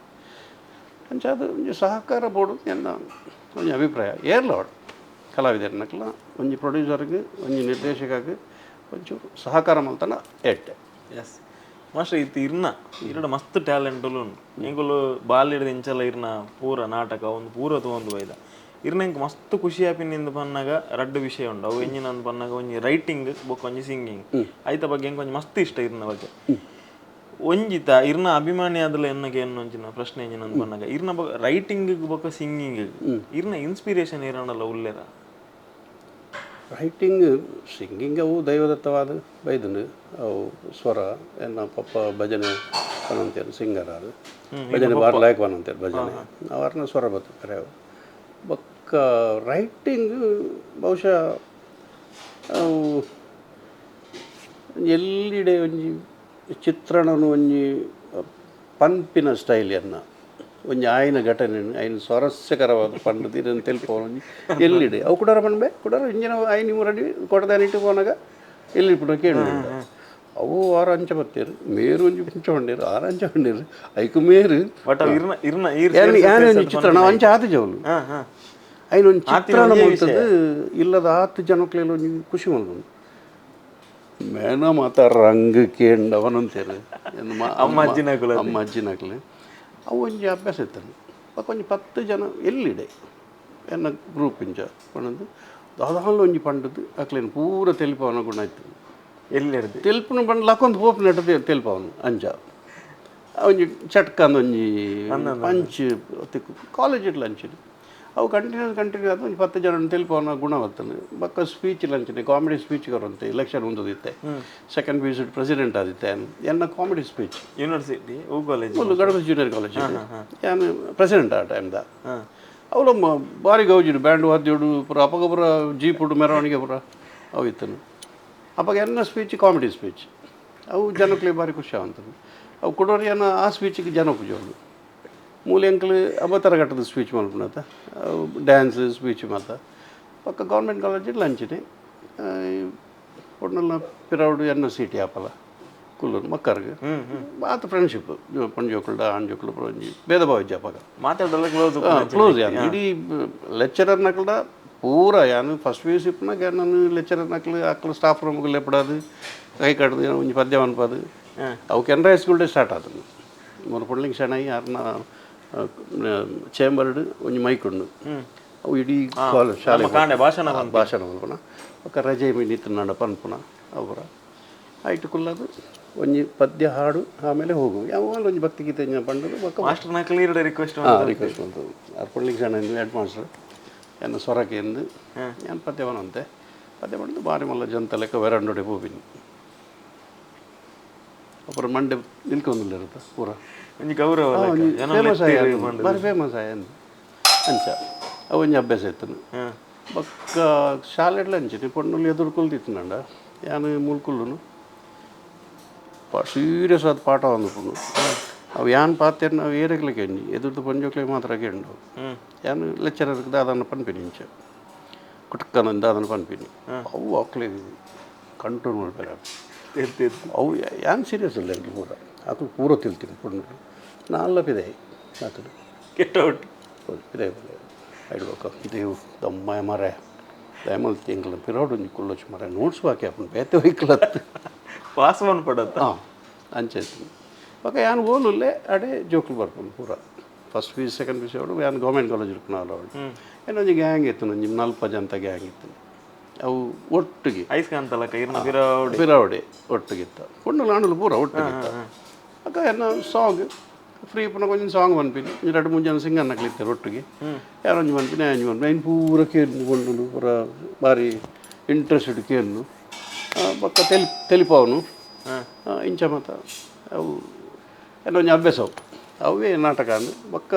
ಅಂಚ ಅದು ಒಂಜಿ ಸಹಕಾರ ಬೋಡು ಎನ್ನ ಒಂಜಿ ಅಭಿಪ್ರಾಯ ಏರ್ಲ ಅವಡು ಕಲಾವಿದರ್ನಕ್ಲ ಒಂಜಿ ಪ್ರೊಡ್ಯೂಸರ್ಗೆ ಒಂಜಿ ನಿರ್ದೇಶಕಗೆ ಒಂಚೂರು ಸಹಕಾರ ಮಲ್ತನ ಎಟ್ಟೆ. ಎಸ್ ಮಾಸ್ಟರ್ ಇತ್ತು ಇರ್ನ ಇರಡ ಮಸ್ತ್ ಟ್ಯಾಲೆಂಟುಲು ಉಂಡು ಎಂಕುಲು ಬಾಲ್ಯದ ಇಂಚಲ ಇರ್ನ ಪೂರ ನಾಟಕ ಒಂದು ಪೂರ ತಗೊಂಡು ಬೈದ ಇರ್ನ ಎಂಕ್ ಮಸ್ತ್ ಖುಷಿ ಆಪಿನಿಂದ ಪನ್ನಾಗ ರಡ್ಡು ವಿಷಯ ಉಂಡು. ಅವು ಎಂಜಿನ ಅಂದ್ ಪನ್ನಾಗ ಒಂಜಿ ರೈಟಿಂಗ್ ಬೊಕ್ಕ ಒಂಜಿ ಸಿಂಗಿಂಗ್ ಐತ ಬಗ್ಗೆ ಎಂಕ್ ಒಂಜಿ ಮಸ್ತ್ ಇಷ್ಟ ಇರ್ನ ಬಗ್ಗೆ. ಒಂಜಿತ ಇರ್ನ ಅಭಿಮಾನಿ ಆದಲ ಎನ್ನಗೆ ಎನ್ನೊಂಚಿನ ಪ್ರಶ್ನೆ ಎಂಜಿನ ಅಂದ್ ಪನ್ನಾಗ ಇರ್ನ ರೈಟಿಂಗ್ ಬೊಕ್ಕ ಸಿಂಗಿಂಗ್ ಇರ್ನ ಇನ್ಸ್ಪಿರೇಷನ್ ಇರೋಣಲ್ಲ ಉಲ್ಲೇರ? ರೈಟಿಂಗ್ ಸಿಂಗಿಂಗ್ ಅವು ದೈವದತ್ತವಾದ ಬೈದನು ಅವು ಸ್ವರ ಎನ್ನ ಪಪ್ಪ ಭಜನೆ ಪನಂತೇರು ಸಿಂಗರ್ ಅದು ಭಜನೆ ಬಾರ್ ಲಾಯಕ್ ಪನಂತೇರು ಭಜನೆ ಅವರನ್ನ ಸ್ವರ ಬತ್ತಾರೆ ಅವು. ಬೊಕ್ಕ ರೈಟಿಂಗ್ ಬಹುಶಃ ಅವು ಎಲ್ಲಿಡೆ ಒಂಜಿ ಚಿತ್ರಣನು ಒಂಜಿ ಪನ್ಪಿನ ಸ್ಟೈಲಿಯನ್ನ ಒಂಜಿ ಆಯ್ನ ಘಟನೆ ಆಯ್ನ ಸ್ವಾರಸ್ಯಕರವಾದ ಪಂಡು ತೀರನ್ನು ತೆಲ್ಪವನು ಒಂಜಿ ಎಲ್ಲಿಡೆ ಅವು ಕುಡಾರ ಪನ್ಬೆ ಕುಡಾರ ಇಂಜಿನ ಆಯ್ನ ಮುರಡಿ ಕೊಡದಾನಿಟ್ಟು ಪೋನಾಗ ಎಲ್ಲಿ ಪುಟ ಕೇಳಿ ಅವು ಆರು ಅಂಚ ಬತ್ತೀರು ಮೇರು ಒಂಜಿ ಪುಂಚ ಹೊಂಡೀರು ಆರು ಅಂಚ ಹೊಂಡೀರು ಐಕು ಮೇರು ಬಟ್ ಅವು ಇರ್ನ ಇರ್ನ ಯಾನ್ ಒಂಜಿ ಚಿತ್ರಣ ಅಂಚ ಆತ ಜವಲು ಐನ ಒಂಜಿ ಚಿತ್ರಣ ಮಲ್ತದ್ದು ಇಲ್ಲದ ಆತು ಜನಕ್ಲೆಲ್ಲ ಒಂಜಿ ಖುಷಿ ಮಲ್ಪುಂಡು. ಮೇನ ಮಾತ ರಂಗ್ ಕೇಂಡವನಂತೇರು ಅಮ್ಮ ಅಜ್ಜಿನಕುಲು. ಅಮ್ಮ ಅಜ್ಜಿನಕುಲು ಅವು ಒಂಜಿ ಅಭ್ಯಾಸ ಇತ್ತು. ಬೊಕ್ಕ ಒಂಜಿ 10 ಜನ ಎಲ್ಲಿಡೆ ಎನ್ನ ಗ್ರೂಪ್ ಇಂಚ ಪಂಡದ್ದು ದಾದಾಲ ಒಂಜಿ ಪಂಡದ್ದು ಅಕ್ಲೇನು ಪೂರ ತೆಲಿಪವನ ಗುಣ ಇತ್ತು. ಎಲ್ಲಿರ್ದು ತೆಲ್ಪುನ ಪಂಡ ಲಕ್ಕೊಂದು ಪೋಪು ನೆಟ್ಟದೆ ತೆಲ್ಪವನು ಅಂಚ ಒಂಜಿ ಚಟ್ಕಂದು ಒಂಜಿ ಪಂಚ್ ತಿಕ್ಕು ಕಾಲೇಜ್ ಲಂಚ್ ಅವು ಕಂಟಿನ್ಯೂಸ್ ಕಂಟಿನ್ಯೂ ಆದ ಒಂಜಿ 10 ಜನ ತೆಲ್ಪವನ ಗುಣ ಬರ್ತದೆ. ಬೊಕ್ಕ ಸ್ಪೀಚ್ ಲಂಚನೆ ಕಾಮಿಡಿ ಸ್ಪೀಚ್ ಕೊರಂತೆ ಎಲೆಕ್ಷನ್ ಉಂದದಿತ್ತೆ second P U C president ಆದಿತ್ತೆ ಎನ್ನ comedy speech university ಹೂ ಕಾಲೇಜ್ ಒಂದು ಗಣಪತಿ ಜೂನಿಯರ್ ಕಾಲೇಜ್ ಯಾನ್ ಪ್ರೆಸಿಡೆಂಟ್ ಆ ಟೈಮ್ದ ಅವಳು ಭಾರಿ ಗೌಜಿಡು ಬ್ಯಾಂಡ್ ವಾದ್ಯೋಡು ಪೂರ ಅಪಗ ಪೂರ ಜೀಪುಡು ಮೆರವಣಿಗೆ ಪೂರ ಅವು ಇತ್ತನು. ಅವಾಗ ಎನ್ನ speech comedy speech ಅವು ಜನಕ್ಕೆ ಭಾರಿ ಖುಷಿ ಆವಂತದ್ದು. ಅವು ಕೊಡೋರು ಆ ಸ್ಪೀಚಿಗೆ ಜನ ಪೂಜೋಡು ಮೂಲೆ ಅಂಕಲ್ ಅಬತರ ಘಟ್ಟದ ಸ್ಪೀಚ್ ಮಲ್ಪುನತ ಅವು ಡ್ಯಾನ್ಸ್ ಸ್ಪೀಚ್ ಮಾತ ಪಕ್ಕ ಗೌರ್ಮೆಂಟ್ ಕಾಲೇಜ್ ಲಂಚಿನಿ ಒಟ್ನಲ್ಲಿ ಪಿರೌಡು ಎನ್ನ ಸೀಟಿ ಆಪಲ ಕುಲ್ಲೂರು ಮಕ್ಕರ್ಗೆ ಆತ ಫ್ರೆಂಡ್ಶಿಪ್ ಪಂಜೋಕುಲ್ಡ ಆಂಜೋಕುಲು ಒಂಜಿ ಭೇದ ಭಾವ ಇಜ್ಜಿ ಅಪಗ ಮಾತಾಡಲ್ಲ ಕ್ಲೋಸ್ ಕ್ಲೋಸ್ ಯಾನ್ ಇಡೀ ಲೆಕ್ಚರರ್ ನಕಲ್ಡ ಪೂರ ಯಾನ್ first P U C ಇಪ್ಪುನಾಗ ನಾನು ಲೆಕ್ಚರರ್ ನಕಲು ಅಕ್ಲು ಸ್ಟಾಫ್ ರೂಮ್ಗೆ ಲೆಪ್ಪಡಾದು ಕೈ ಕಡ್ದು ಏನೋ ಒಂಜಿ ಪದ್ಯ ಅನ್ಪದು ಅವು ಕೆನರಾ ಹೈಸ್ಕೂಲ್ಡೇ ಸ್ಟಾರ್ಟ್ ಆತನು ಮೂರು ಪುಡ್ಲಿಂಗ್ ಶೆಣೈ ಅರ್ನ ಚೇಂಬರ್ಡ್ ಒಂಜಿ ಮೈಕ್ ಉಂಡು. ಅವು ಇಡೀ ಕಾಲೇಜ್ ಶಾಲೆ ಕಾಂಡೆ ಭಾಷಣ ಭಾಷಣ ಮಲ್ಪುನ ಬೊಕ್ಕ ರಜೆ ನಿತ್ತನಾಡ ಪನ್ಪುನ ಅವರ ಐಟ್ ಕುಲ್ಲದು ಒಂಜಿ ಪದ್ಯ ಹಾಡು ಆಮೇಲೆ ಹೋಗು ಯಾವಾಗ ಒಂಜಿ ಭಕ್ತಿಗೀತೆ ಪಂಡದು ಬೊಕ್ಕ ಮಾಸ್ಟರ್ನ ಕ್ಲಿಯರ್ ರಿಕ್ವೆಸ್ಟ್ ರಿಕ್ವೆಸ್ಟ್ ಮಾಡ್ತದೆ. ಅರ್ಪಳ್ಳಿಗೆ ಸಣ್ಣ ಹೆಡ್ ಮಾಸ್ಟರ್ ಎನ್ನ ಸ್ವರಕ್ಕೆ ಎಂದು ನಾನು ಪದ್ಯ ಪನಂತೆ ಪದ್ಯ ಪಂಡದು ಬಾರಿ ಮಲ್ಲ ಜಂತ ಲೆಕ್ಕ ವೆರಂಡೋಡೆ ಪೋಪಿನಿ. ಅப்புறம் ಮಂಡೆ ನಿಲ್ಕೊಂದಿಲ್ಲ ಇರುತ್ತೆ ಪೂರ ಒಂಜಿ ಗೌರವ ಫೇಮಸ್ ಆಯ ಬಾರಿ ಫೇಮಸ್ ಆಯ ಅಂಚ ಅವು ಒಂಜಿ ಅಭ್ಯಾಸ ಇತ್ತು. ಬೊಕ್ಕ ಶಾಲೆಡ್ಲ ಅಂಚಿನಿ ಪೊಣ್ಣುಲು ಎದುರು ಕುಲ್ದಿತ್ತಿನಂಡ ಯಾನ್ ಮೂಲ್ಕುಲ್ಲುನು ಸೀರಿಯಸ್ ಆದ ಪಾಠ ಪುಂಡು. ಅವು ಯಾನ್ ಪಾತೆರ್ನ ಅವು ಏರೆಗ್ಲ ಕೇಂಡಿ ಎದುರ್ದು ಪೊಂಜೋಕ್ಲೆ ಮಾತ್ರ ಕೇಂಡು. ಯಾನ್ ಲೆಕ್ಚರರ್ಗೆ ದಾದನ ಪನ್ಪಿನಿ ಇಂಚ ಕುಟುಕ್ಕನ ದಾದನ ಪನ್ಪಿನಿ ಅವು ಅಕ್ಲೆ ಕಂಟ್ರೋಲ್ ಮಲ್ಪೆರೆ ಅವು ಯಾನ್ ಸೀರಿಯಸ್ ಅಲ್ಲ ಎಂಕ್ಲು ಪೂರ ಅಕ್ಲು ಪೂರ ತಿಳ್ತೀನಿ ಪೊಣ್ಣುಲು ನಾಲ್ಲ ಪಿದಾಯಿ ಆತಡು ಗೆಟ್ ಔಟ್ ಪಿದಾಯಿ ಐಡ್ಬೊಕ್ಕ ದೇವು ದಮ್ಮಾಯ ಮರೆ ದಯಮಲ್ತಿ ಎಂಕ್ಲ ಪಿರೋಡು ಒಂಜಿ ಕುಲ್ಲೊಚ್ಚು ಮರೆ ನೋಟ್ಸ್ ಬಾಕಿ ಆಪುಂಡು ಬೇತೆ ಹೋಯ್ಕಲತ್ತು ಪಾಸ್ ಪಡತ್ತ ಹಾಂ ಅಂಚೆ ಬೊಕ್ಕ ಯಾನ್ ಓಲುಲ್ಲೆ ಅಡೆ ಜೋಕುಲು ಬರ್ಪುಂಡು ಪೂರ first P U second P U C ಅವಡು ಯಾನ್ ಗೌರ್ಮೆಂಟ್ ಕಾಲೇಜ್ ಇರ್ಪುನ ಅವಳು ಏನೊಂಜಿ ಗ್ಯಾಂಗ್ ಇತ್ತು ಒಂಜಿ ನಲ್ಪ ಜಂತ ಗ್ಯಾಂಗ್ ಇತ್ತು ಅವು ಒಟ್ಟಿಗೆ ಐಸ್ಕಾಂತಲಕ್ಕ ಇರ್ನ ಬಿರೌಡಿ ಬಿರಾವಡೆ ಒಟ್ಟಿಗಿತ್ತ ಪೊಣ್ಣುಲು ಆಣುಲು ಪೂರ ಒಟ್ಟಿಗಿತ್ತ. ಅಕ್ಕ ಎನ್ನ ಸಾಂಗ್ ಫ್ರೀ ಪುನಃ ಒಂಜಿ ಸಾಂಗ್ ಪನ್ಪಿನಿ ಒಂಜಿ ರಡ್ಡ್ ಮೂಜಿ ಜನ ಸಿಂಗರ್ ನಕ್ಲು ಒಟ್ಟಿಗೆ ಯಾರೊಂಜಿ ಪನ್ಪಿನಿ ಒಂಜಿ ಪನ್ಪಿನಿ ಐನ್ ಪೂರ ಕೇರ್ನು ಪೊಣ್ಣುಲು ಪೂರ ಬಾರಿ ಇಂಟ್ರೆಸ್ಟೆಡ್ ಕೇರ್ನು ಬೊಕ್ಕ ತೆಲಿ ತೆಲಿಪಾವನು ಇಂಚ ಮಾತ ಅವು ಎಲ್ಲ ಒಂಜಿ ಅಭ್ಯಾಸ ಅವು ಅವೇ ನಾಟಕ ಅಂದ್. ಬೊಕ್ಕ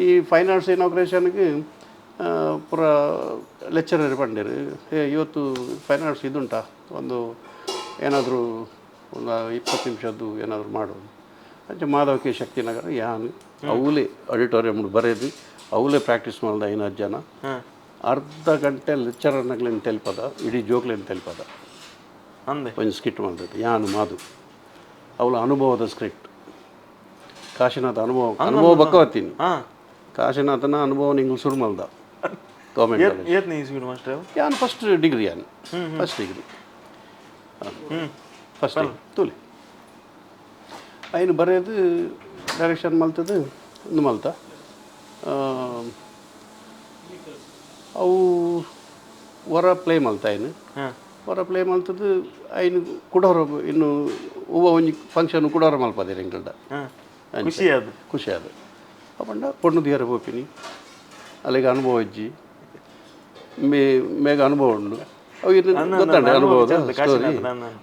ಈ ಫೈನ್ ಆರ್ಟ್ಸ್ ಇನಾಗ್ರೇಷನ್ಗೆ ಪೂರ ಲೆಕ್ಚರರ್ ಪಂಡೇರು ಹೇ ಇವತ್ತು ಫೈನ್ ಆರ್ಟ್ಸ್ ಇದುಂಟಾ ಒಂದು ಏನಾದರೂ ಒಂದು 20 ನಿಮಿಷದ್ದು ಏನಾದರೂ ಮಾಡು ಅಂಚ ಮಾಧವ ಕೆ ಶಕ್ತಿನಗರ ಯಾನ್ ಅವಲೇ ಆಡಿಟೋರಿಯಂ ಬರೆದು ಅವಲೇ ಪ್ರಾಕ್ಟೀಸ್ ಮಾಡ್ದ 5 ಜನ ಅರ್ಧ ಗಂಟೆ ಲೆಕ್ಚರರ್ನಗ್ಲೇನು ತೆಲ್ಪದ ಇಡೀ ಜೋಕ್ಲೇನು ತೆಲ್ಪದ ಅಂದೆ ಒಂಜಿ ಸ್ಕಿಟ್ ಮಾಡ್ತದೆ ಯಾನು ಮಾಧು ಅವಳ ಅನುಭವದ ಸ್ಕ್ರಿಪ್ಟ್ ಕಾಶಿನಾಥ ಅನುಭವ ಅನುಭವ ಬಕ್ಕವತ್ತೀನಿ ಕಾಶಿನಾಥನ ಅನುಭವ ನಿಂಗೆ ಶುರು ಮಲ್ದ ಗೌರ್ಮೆಂಟ್ ಕಾಲೇಜ್ ಏತ್ ನೀ ಸ್ವೀಟ್ ಮಾಸ್ಟರ್ ಯಾನ್ ಫಸ್ಟ್ ಡಿಗ್ರಿ ಯಾನ್ ಫಸ್ಟ್ ಡಿಗ್ರಿ ಫಸ್ಟ್ ತೂಲೆ ಐನು ಬರೆಯೋದು ಡೈರೆಕ್ಷನ್ ಮಲ್ತದ್ದು ಒಂದು ಮಲ್ತ ಅವು ವರ ಪ್ಲೇ ಮಲ್ತ ಐನು ವರ ಪ್ಲೇ ಮಲ್ತದ್ದು ಐನು ಕುಡೋರ ಇನ್ನು ಹೂವು ಒಂಜಿ ಫಂಕ್ಷನ್ ಕುಡೋರ ಮಲ್ಪದಿರ ಎಂಕಲ್ಡ ಖುಷಿ ಅದು ಖುಷಿ ಅದು ಅಪ್ಪಂಡ ಪೊಣ್ಣು ದಿಯರ ಪೋಪಿನಿ ಅಲ್ಲಿಗೆ ಅನುಭವ ಇಜ್ಜಿ ಮೇ ಮೇಗ ಅನುಭವ ಉಂಡು ಅವು ಇನ್ನು ಗೊತ್ತಂಡೆ ಅನುಭವದ ಸ್ಟೋರಿ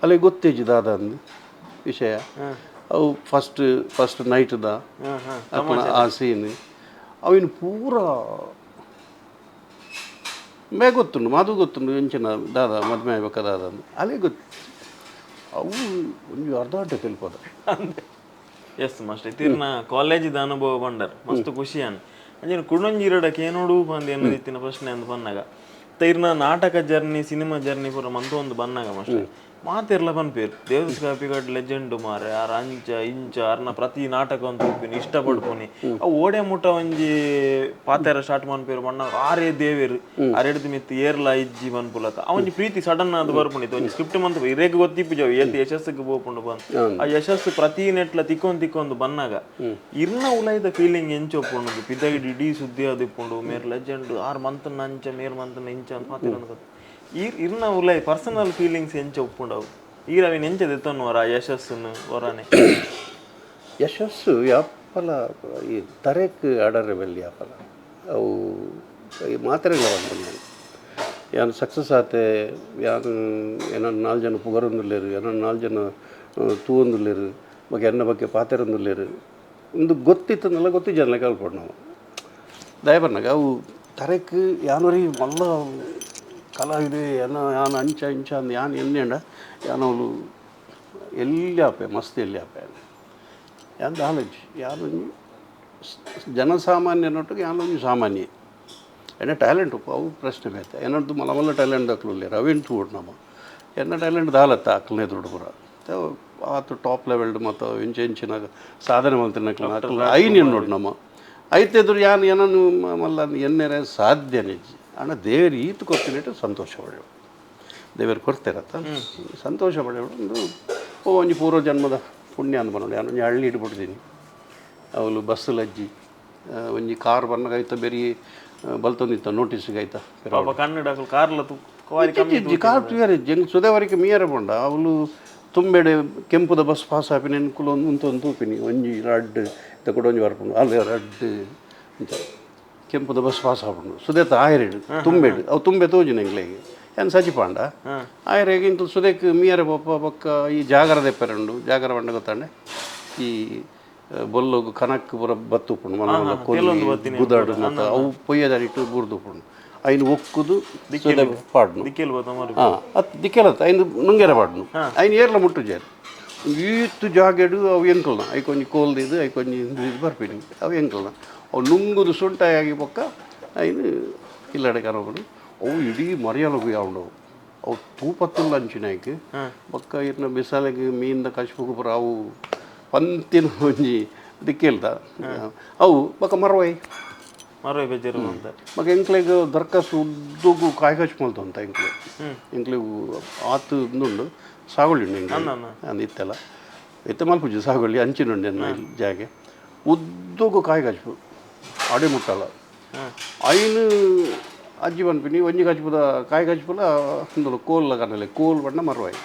ಅಲ್ಲಿಗೆ ಗೊತ್ತಿಜ್ಜಿ ದಾದ ಅಂದು ವಿಷಯ. ಅವು ಫಸ್ಟ್ ಫಸ್ಟ್ ನೈಟ್ದ ಆ ಸೀನ್ ಅವಿನ ಪೂರ ಮೇ ಗೊತ್ತುಂಡು ಮಾದು ಗೊತ್ತುಂಡು ಎಂಚಿನ ದಾದ ಮದುವೆ ಆಗ್ಬೇಕ ದಾದ ಅಂದು ಅಲ್ಲೇ ಗೊತ್ತು ಅವು ಒಂಜಿ ಅರ್ಧ ಗಂಟೆ ತೆಲ್ಪದ. ಎಸ್ ಮಾಸ್ಟರ್ ಇತ್ತಿರ್ನ ಕಾಲೇಜಿದ ಅನುಭವ ಬಂಡರ್ ಮಸ್ತ್ ಖುಷಿ ಅನ್ ಅಂಚಿನ ಕುಡೊಂಜಿ ಏನೋಡು ಬಂದು ಏನೋ ಇತ್ತಿನ ಪ್ರಶ್ನೆ ಅಂದ್ ಬನ್ನಾಗ ಇರ್ನ ನಾಟಕ ಜರ್ನಿ ಸಿನಿಮಾ ಜರ್ನಿ ಪೂರ ಮಂತ ಒಂದು ಬನ್ನಾಗ ಮಾಸ್ಟರ್ ಮಾತಿರ್ಲ ಪನ್ಪೇರು ದೇವದಾಸ್ ಕಾಪಿಕಾಡ್ ಲೆಜೆಂಡ್ ಮಾರೆ ಆರ್ ಅಂಚ ಇಂಚ ಅರ್ನ ಪ್ರತಿ ನಾಟಕ ಒಂದು ತೂಪಿನಿ ಇಷ್ಟಪಡ್ಪುನಿ ಅವು ಓಡೆ ಮುಟ್ಟ ಒಂಜಿ ಪಾತೆರ ಸ್ಟಾರ್ಟ್ ಮನ್ಪೇರು ಬಣ್ಣ ಆರೇ ದೇವೇರು ಆರೆಡ್ದು ಮಿತ್ತು ಏರ್ಲ ಇಜ್ಜಿ ಪನ್ಪುಲಕ ಆ ಒಂಜಿ ಪ್ರೀತಿ ಸಡನ್ ಅದು ಬರ್ಪುಂಡಿತ್ತು ಒಂಜಿ ಸ್ಕ್ರಿಪ್ಟ್ ಮಂತ್ ಇರೇಗ್ ಗೊತ್ತಿಪ್ಪು ಏತ್ ಯಶಸ್ಸಿಗೆ ಪೋಪುಂಡು ಬಂದು ಆ ಯಶಸ್ಸು ಪ್ರತಿ ನೆಟ್ಲ ತಿಕ್ಕೊಂದು ತಿಕ್ಕೊಂದು ಬನ್ನಾಗ ಇರ್ನ ಉಲಾಯ್ದ ಫೀಲಿಂಗ್ ಎಂಚ ಒಪ್ಪುಂಡು ಪಿದಗಿಡಿ ಇಡೀ ಸುದ್ದಿ ಅದು ಇಪ್ಪುಂಡು ಮೇರ್ ಲೆಜೆಂಡ್ ಆರ್ ಮಂತನ ಅಂಚ ಮೇರ್ ಮಂತನ ಇಂಚ ಅಂತ ಮಾತಿರೋದು ಇರ್ನ ಉಲಾಯ್ ಪರ್ಸನಲ್ ಫೀಲಿಂಗ್ಸ್ ಎಂಚ ಒಪ್ಪುಂಡವು ಈರ್ ಅವಿನ ಎಂಚ ದೆತ್ತೊನ್ನುವರ ಯಶಸ್ಸುನು ವರನೆ ಯಶಸ್ಸು ಯಾಪಲ ಈ ತರೆಕ್ ಅಡರೆ ಬೆಲ್ಲಿ ಯಾಪಲ ಅವು ಈ ಮಾತ್ರೆಗಳ ಬಂದು ಯಾನ್ ಸಕ್ಸಸ್ ಆತೆ ಯಾನ್ ಏನೋ 4 ಜನ ಪುಗರೊಂದುಲ್ಲೇರು ಏನೋ 4 ಜನ ತೂವೊಂದುಲ್ಲೇರು ಬಗ್ಗೆ ಎನ್ನ ಬಗ್ಗೆ ಪಾತೆರೊಂದುಲ್ಲೇರು ಒಂದು ಗೊತ್ತಿತ್ತಂದಲ್ಲ ಗೊತ್ತಿಜ್ಜಲ್ಲ ಕಲ್ಪೊಡು ನಾವು ದಯಬರ್ನಾಗ ಅವು ತರೆಕ್ ಯಾನೊರಿ ಮಲ್ಲ ಕಲಾವಿದೆ ಏನ ಯಾನ್ ಅಂಚ ಇಂಚ ಅಂದ್ ಯಾನ್ ಎನ್ನೇಂಡ ಯಾನವಳು ಎಲ್ಲಿ ಆಪೆ ಮಸ್ತ್ ಎಲ್ಲಿ ಆಪೆ ಯಾನ್ ದಾಲಜ್ ಯಾನೊಂಜಿ ಜನಸಾಮಾನ್ಯನೊಟ್ಟಿಗೆ ಯಾನೊಂಜಿ ಸಾಮಾನ್ಯ ಎನ್ನ ಟ್ಯಾಲೆಂಟ್ ಉಪ್ಪು ಅವು ಪ್ರಶ್ನೆ ಬೇತೆ ಏನದ್ದು ಮಲ್ಲ ಮಲ್ಲ ಟ್ಯಾಲೆಂಟ್ ದಾಕ್ಲು ಅವೇನು ತೂಡ್ ನಮ್ಮ ಎನ್ನ ಟ್ಯಾಲೆಂಟ್ ದಾಲತ್ತ ಅಕ್ಲನೇ ದುಡ್ಡು ಪೂರ ಆತು ಟಾಪ್ ಲೆವೆಲ್ಡ್ ಮತ್ತು ಇಂಚ ಇಂಚಿನ ಸಾಧನೆ ಮಲ್ತಿನ ಐನ್ ನೋಡಿ ನಮ್ಮ ಐತೆದ್ರು ಯಾನ್ ಏನನ್ನು ಮಲ್ಲ ಎನ್ನೆರೆ ಸಾಧ್ಯ ನಿಜ ಅಣ್ಣ ದೇವರು ಈತ ಕೊಡ್ತೀನಿ ಸಂತೋಷ ಪಡೆಯು ದೇವರು ಕೊಡ್ತಿರತ್ತ ಸಂತೋಷ ಪಡೆಯೋಡು ಒಂದು ಓ ಒಂಜಿ ಪೂರ್ವ ಜನ್ಮದ ಪುಣ್ಯ ಅಂದ್ ಬನ್ನೋಡು ಯಾನ್ ಒಂಜಿ ಹಳ್ಳಿ ಇಟ್ಬಿಡ್ತೀನಿ ಅವಳು ಬಸ್ಸು ಲಜ್ಜಿ ಒಂಜಿ ಕಾರ್ ಬನ್ನಗ ಐತ ಬೆರಿ ಬಲ್ತೊಂದಿತ್ತ ನೋಟಿಸ್ಗೆ ಐತ ಪಾಪ ಕನ್ನಡ ಕಾರ್ಲ ಕಾರ್ ತುಯರೆ ಜಂಗ್ ಸುದೇವರಿಗೆ ಮೀಯರ ಪಂಡ ಅವಳು ತುಂಬೆಡೆ ಕೆಂಪುದ ಬಸ್ ಪಾಸ್ ಆಪಿನ ಕುಲೊಂದು ಉಂತೊಂದು ತೂಪಿನಿ ಒಂಜಿ ರಡ್ಡ್ ಇತ್ತ ಕೂಡ ಒಂಜಿ ಬರ್ಪುಂಡು ಅಲ್ಲಿ ರಡ್ಡ್ ಇಂಚ ಕೆಂಪುದ ಬಸ್ ಪಾಸ್ ಆಪುಂಡು ಸುದೇತ ಆಯರೇಡು ತುಂಬೆಡು ಅವು ತುಂಬೆ ತೋಜುನ ಎಂಕ್ಲೆಗ್ ಏನ್ ಸಜಿಪಾಂಡ ಆಯರೇಗ್ ಇಂತ ಸುದೇಕ್ ಮೀಯರ ಪೋಪ ಬೊಕ್ಕ ಈ ಜಾಗರ ದೆಪ್ಪೆರುಂಡು ಜಾಗರ ಪಂಡ ಗೊತ್ತಾಂಡೆ ಈ ಬೊಲ್ಲೊಗು ಕನಕ್ ಪೂರ ಬತ್ತುಪ್ಪುಂಡು ಮಲ್ಲ ಮಲ್ಲ ಕೊಲ್ಲಿ ಗುದಾಡು ಮತ್ತು ಅವು ಪೊಯ್ಯದಡಿಟ್ಟು ಬೂರ್ದುಪ್ಪುಂಡು ಐನು ಒಕ್ಕುದು ಸುದೆ ಪಾಡ್ನು. ಹಾಂ ಅತ್ ದಿಕ್ಕೆಲತ್ತ ಐನು ನುಂಗೆರ ಪಾಡ್ನು ಐನು ಏರ್ಲ ಮುಟ್ಟುಜೇರು ಈತ್ ಜಾಗೆಡು ಅವು ಎಂಕಲ್ನ ಐಕೊಂಜಿ ಕೋಲ್ದಿದ್ದು ಐಕೊಂಜಿ ಇದು ಬರ್ಪಿನಿ ಅವು ಎಂಕಲ್ನ ಅವು ನುಂಗುದು ಸುಂಟಾಗಿ ಪೊಕ್ಕ ಐನು ಇಲ್ಲಡೆ ಕರಪುಂಡು ಅವು ಇಡೀ ಮರಿಯಲಗು ಯಾವುಂಡು ಅವು ತೂಪತ್ತುಲ್ಲ ಅಂಚಿನ ಐಕ್ ಬೊಕ್ಕ ಇರ್ನ ಬಿಸಾಲೆಗ್ ಮೀನ್ದ ಕಚ್ಪುಗು ಪೂರ ಅವು ಪಂತಿನ ಒಂಜಿ ದಿಕ್ಕೆಲ್ದ ಅವು ಬೊಕ್ಕ ಮರವೈ ಮರವೈ ಬೇಜಾರು ಅಂತ ಬೊಕ್ಕ ಎಂಕ್ಲೆಗ್ ದರ್ಕಾಸು ಉದ್ದುಗು ಕಾಯಿ ಕಚ್ ಮಲ್ತೊಂತ ಎಂಕ್ಲೆ ಎಂಕ್ಲೆಗ್ ಆತು ಉಂದುಂಡು ಸಾಗೊಳ್ಳಿ ಉಂಡು ಎಂಕ್ಲೆ ಅಂದ್ ಇತ್ತೆಲ್ಲ ಇತ್ತೆ ಮಲ್ಪುಜಿ ಸಾಗೊಳ್ಳಿ ಅಂಚಿನುಂಡು ಎನ್ನ ಜಾಗೆ ಉದ್ದುಗು ಕಾಯಿ ಕಚ್ಪು ಅಡೆ ಮುಟ್ಟಲ್ಲ ಐನು ಅಜ್ಜಿ ಪನ್ಪಿನಿ ಒಂಜಿ ಕಚ್ಪುದ ಕಾಯಿ ಕಚ್ಪುಲ ಉಂದುಲು ಕೋಲ್ಲ ಕನಲೆ ಕೋಲ್ ಬಣ್ಣ ಮರವಾಯಿ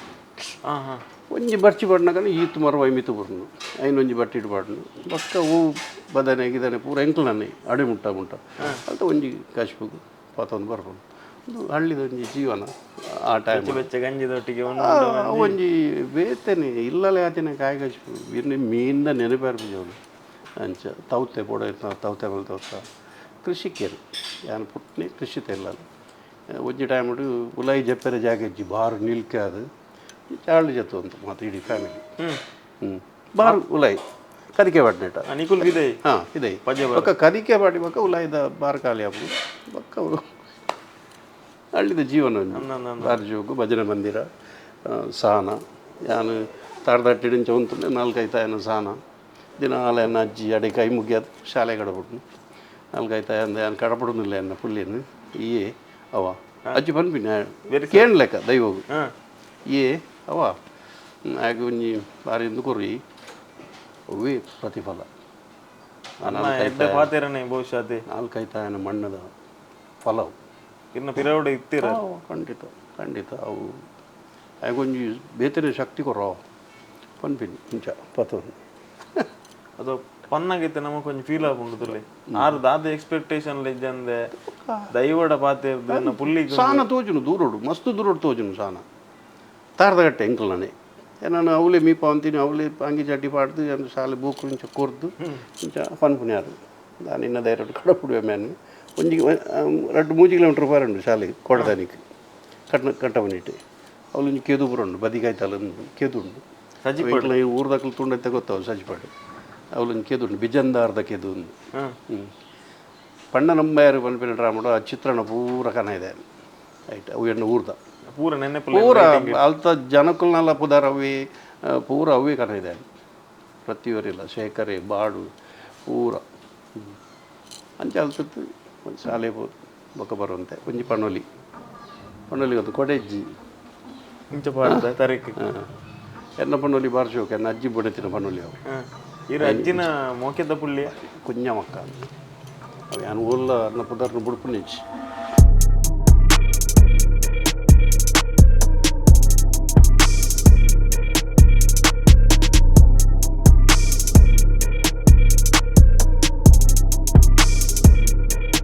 ಒಂಜಿ ಬರ್ಚಿ ಬಣ್ಣಗನ ಈತ್ ಮರವಾಯಿ ಮಿತ್ತು ಬುರ್ನು ಐನು ಒಂಜಿ ಬಟ್ಟಿಟ್ಟು ಪಾಡ್ನು ಬೊಕ್ಕ ಹೂ ಬದನೆ ಗಿದನೆ ಪೂರ ಎಂಕ್ಲನೆ ಅಡೆ ಮುಟ್ಟ ಮುಟ್ಟ ಅಲ್ತ ಒಂಜಿ ಕಚ್ಪುಗು ಪತೊಂದು ಬರ್ಪುಂಡು ಒಂದು ಹಳ್ಳಿದ ಒಂಜಿ ಜೀವನ ಆ ಟೈಮ್ ಬೆಚ್ಚ ಗಂಜಿದೊಟ್ಟಿಗೆ ಒಂಜಿ ಬೇತನೆ ಇಲ್ಲಲೆ ಆತಿನ ಕಾಯಿ ಕಚ್ಪು ಇನ್ನು ಮೀನಿನ ನೆನಪಾರ್ಪುಜವನು ಅಂಚ ತೌತೆ ಪೋಡ ತೌತೆ ಮಲ್ತೌತ ಕೃಷಿಕರು ಯಾನ್ ಪುಟ್ನೆ ಕೃಷಿ ಇಲ್ಲ ಒಂಜಿ ಟೈಮ್ ಉಲಾಯಿ ಜಪ್ಪೆರೆ ಜಾಗೆಜ್ಜಿ ಬಾರು ನಿಲ್ಕೆ ಅದು ಚಾಳು ಜತ್ತು ಅಂತ ಮಾತು ಇಡೀ ಫ್ಯಾಮಿಲಿ. ಬಾರು ಉಲಾಯಿ ಕದಿಕೆ ಬಾಡ್ನೇಟ ನಿಕುಲ್ ಇದೆ ಹಾಂ ಇದೆ ಬೊಕ್ಕ ಕದಿಕೆ ಬಾಡಿ ಬೊಕ್ಕ ಉಲಾಯಿದ ಬಾರು ಖಾಲಿ ಆಪುಂಡು ಬೊಕ್ಕ ಹಳ್ಳಿದ ಜೀವನ ಬಾರು ಜೋಗು ಭಜನೆ ಮಂದಿರ ಸಾನ ಯಾನು ತಾಡ್ದಟ್ಟಿಡಿಂಚ ಉಂತುಂಡೆ ನಾಲ್ಕೈತಾಯನ ಸಾನ ದಿನ ಆಲೆನ ಅಜ್ಜಿ ಅಡೆ ಕೈ ಮುಗಿಯೋದು ಶಾಲೆ ಕಡಪುಡು ನಾಲ್ಕೈತಾಯ ಅಂದ ಯಾನು ಕಡಪಡುನಿಲ್ಲ ಎನ್ನ ಪುಲ್ಲಿನ ಈಯೇ ಅವ ಅಜ್ಜಿ ಪನ್ಪಿನ ಕೇಳ್ ಲೆಕ್ಕ ದೈವಗು ಏ ಅವ ಆಗ ಒಂಜಿ ಬಾರಿ ಇಂದು ಕೊರಿ ಅವೇ ಪ್ರತಿಫಲ. ಬಹುಶಃ ನಾಲ್ಕೈತಾಯನ ಮಣ್ಣದ ಫಲವು ಇನ್ನು ಪಿರವಡೆ ಇತ್ತೀರ ಖಂಡಿತ ಖಂಡಿತ ಅವು ಆಗೊಂಜಿ ಬೇತನೆ ಶಕ್ತಿ ಕೊರೋ ಪನ್ಪಿನಿ ಇಂಚ ಪತೊಂದು ಅದು ಪನ್ನಾಗಿತ್ತು ನಮಗೆ ಕೊಂಚ ಫೀಲ್ ಆಪುಂಡು ಆರು ದಾದ ಎಕ್ಸ್ಪೆಕ್ಟೇಷನ್ ಇಜ್ಜಂದೆ ದೈವಡ ಪಾತೆ ಪುಲ್ಲಿ ಸಾನ ತೋಜುನು ದೂರೋಡು ಮಸ್ತ್ ದೂರೋಡು ತೋಜುನು ಸಾನ ತಾರ್ದಗಟ್ಟೆ ಎಂಕಲ್ ನಾನೇ ನಾನು ಅವಲೇ ಮೀಪ ಅಂತೀನಿ ಅವಲೇ ಅಂಗಿ ಚಡ್ಡಿ ಪಾಡ್ದು ಅಂದು ಶಾಲೆ ಬೂಕು ಇಂಚ ಕೊರ್ದು ಇಂಚ ಪನ್ಪುನ್ಯಾರು ದಾನಿ ಇನ್ನ ಧೈರ್ಯ ಕಡಪುಡುವೆ ಮ್ಯಾನ್ ಒಂಜಿ ರಡ್ಡು ಮೂಜಿ ಕಿಲೋಮೀಟ್ರ್ ಪಾರುಂಡು ಶಾಲೆ ಕೊಡದಾನಿಕ್ ಕಟ್ನ ಕಟ್ಟವನಿಟ್ಟು ಅವಲೊಂಜಿ ಕೇದು ಪುರ ಬದಿಗಾಯ್ತಲ್ಲ ಕೇದು ಉಂಡು ಸಜಿಪಾಡು ಈ ಊರ್ದಕ್ಲು ತುಂಡೈತೆ ಗೊತ್ತವು ಸಜಿಪಾಡು ಅವಲೊಂಜಿ ಕೇದು ಉಂಡು ಬಿಜಂದಾರ್ದ ಕೇದು ಉಂಡು. ಪಣ್ಣ ನಂಬಾರು ಪನ್ಪಿನ ಡ್ರಾಮಡು ಆ ಚಿತ್ರಣ ಪೂರ ಕನ ಇದೆ ರೈಟ್ ಅವು ಎಣ್ಣೆ ಊರ್ದ ಪೂರ ನೆನಪು ಪೂರ ಅಲ್ತ ಜನಕುಲ್ನೆಲ್ಲ ಪುದಾರ್ ಅವೇ ಪೂರ ಅವೇ ಕನ ಇದೆ ಪ್ರತಿಯವರಿಲ್ಲ ಶೇಖರೆ ಬಾಡು ಪೂರ ಅಂಚೆ ಅಲ್ತದ್ದು ಒಂದು ಶಾಲೆ ಬೊಕ್ಕ ಬರುವಂತೆ ಒಂಜಿ ಪಣೋಲಿ ಪಣೋಲಿ ಗೊತ್ತು ಕೊಡೆಜ್ಜಿ ಇಂಚ ಪಾಡ್ದ ತಾರೀಕು ಎನ್ನ ಪಣೋಲಿ ಬಾರ್ ಶೋಕ ಎನ್ನ ಅಜ್ಜಿ ಬುಡತಿನ ಪಣೋಲಿ ಅವು ಇರ ಅಜ್ಜಿನ ಮೋಕೆದ ಪುಳ್ಳಿ ಕುഞ്ഞ ಮಕ್ಕ ಅವು ಯಾನ್ ಓಲ್ಲ ಅನ್ನ ಪುದರ್ನ ಬುಡ್ಪುನಿಚ್ಚಿ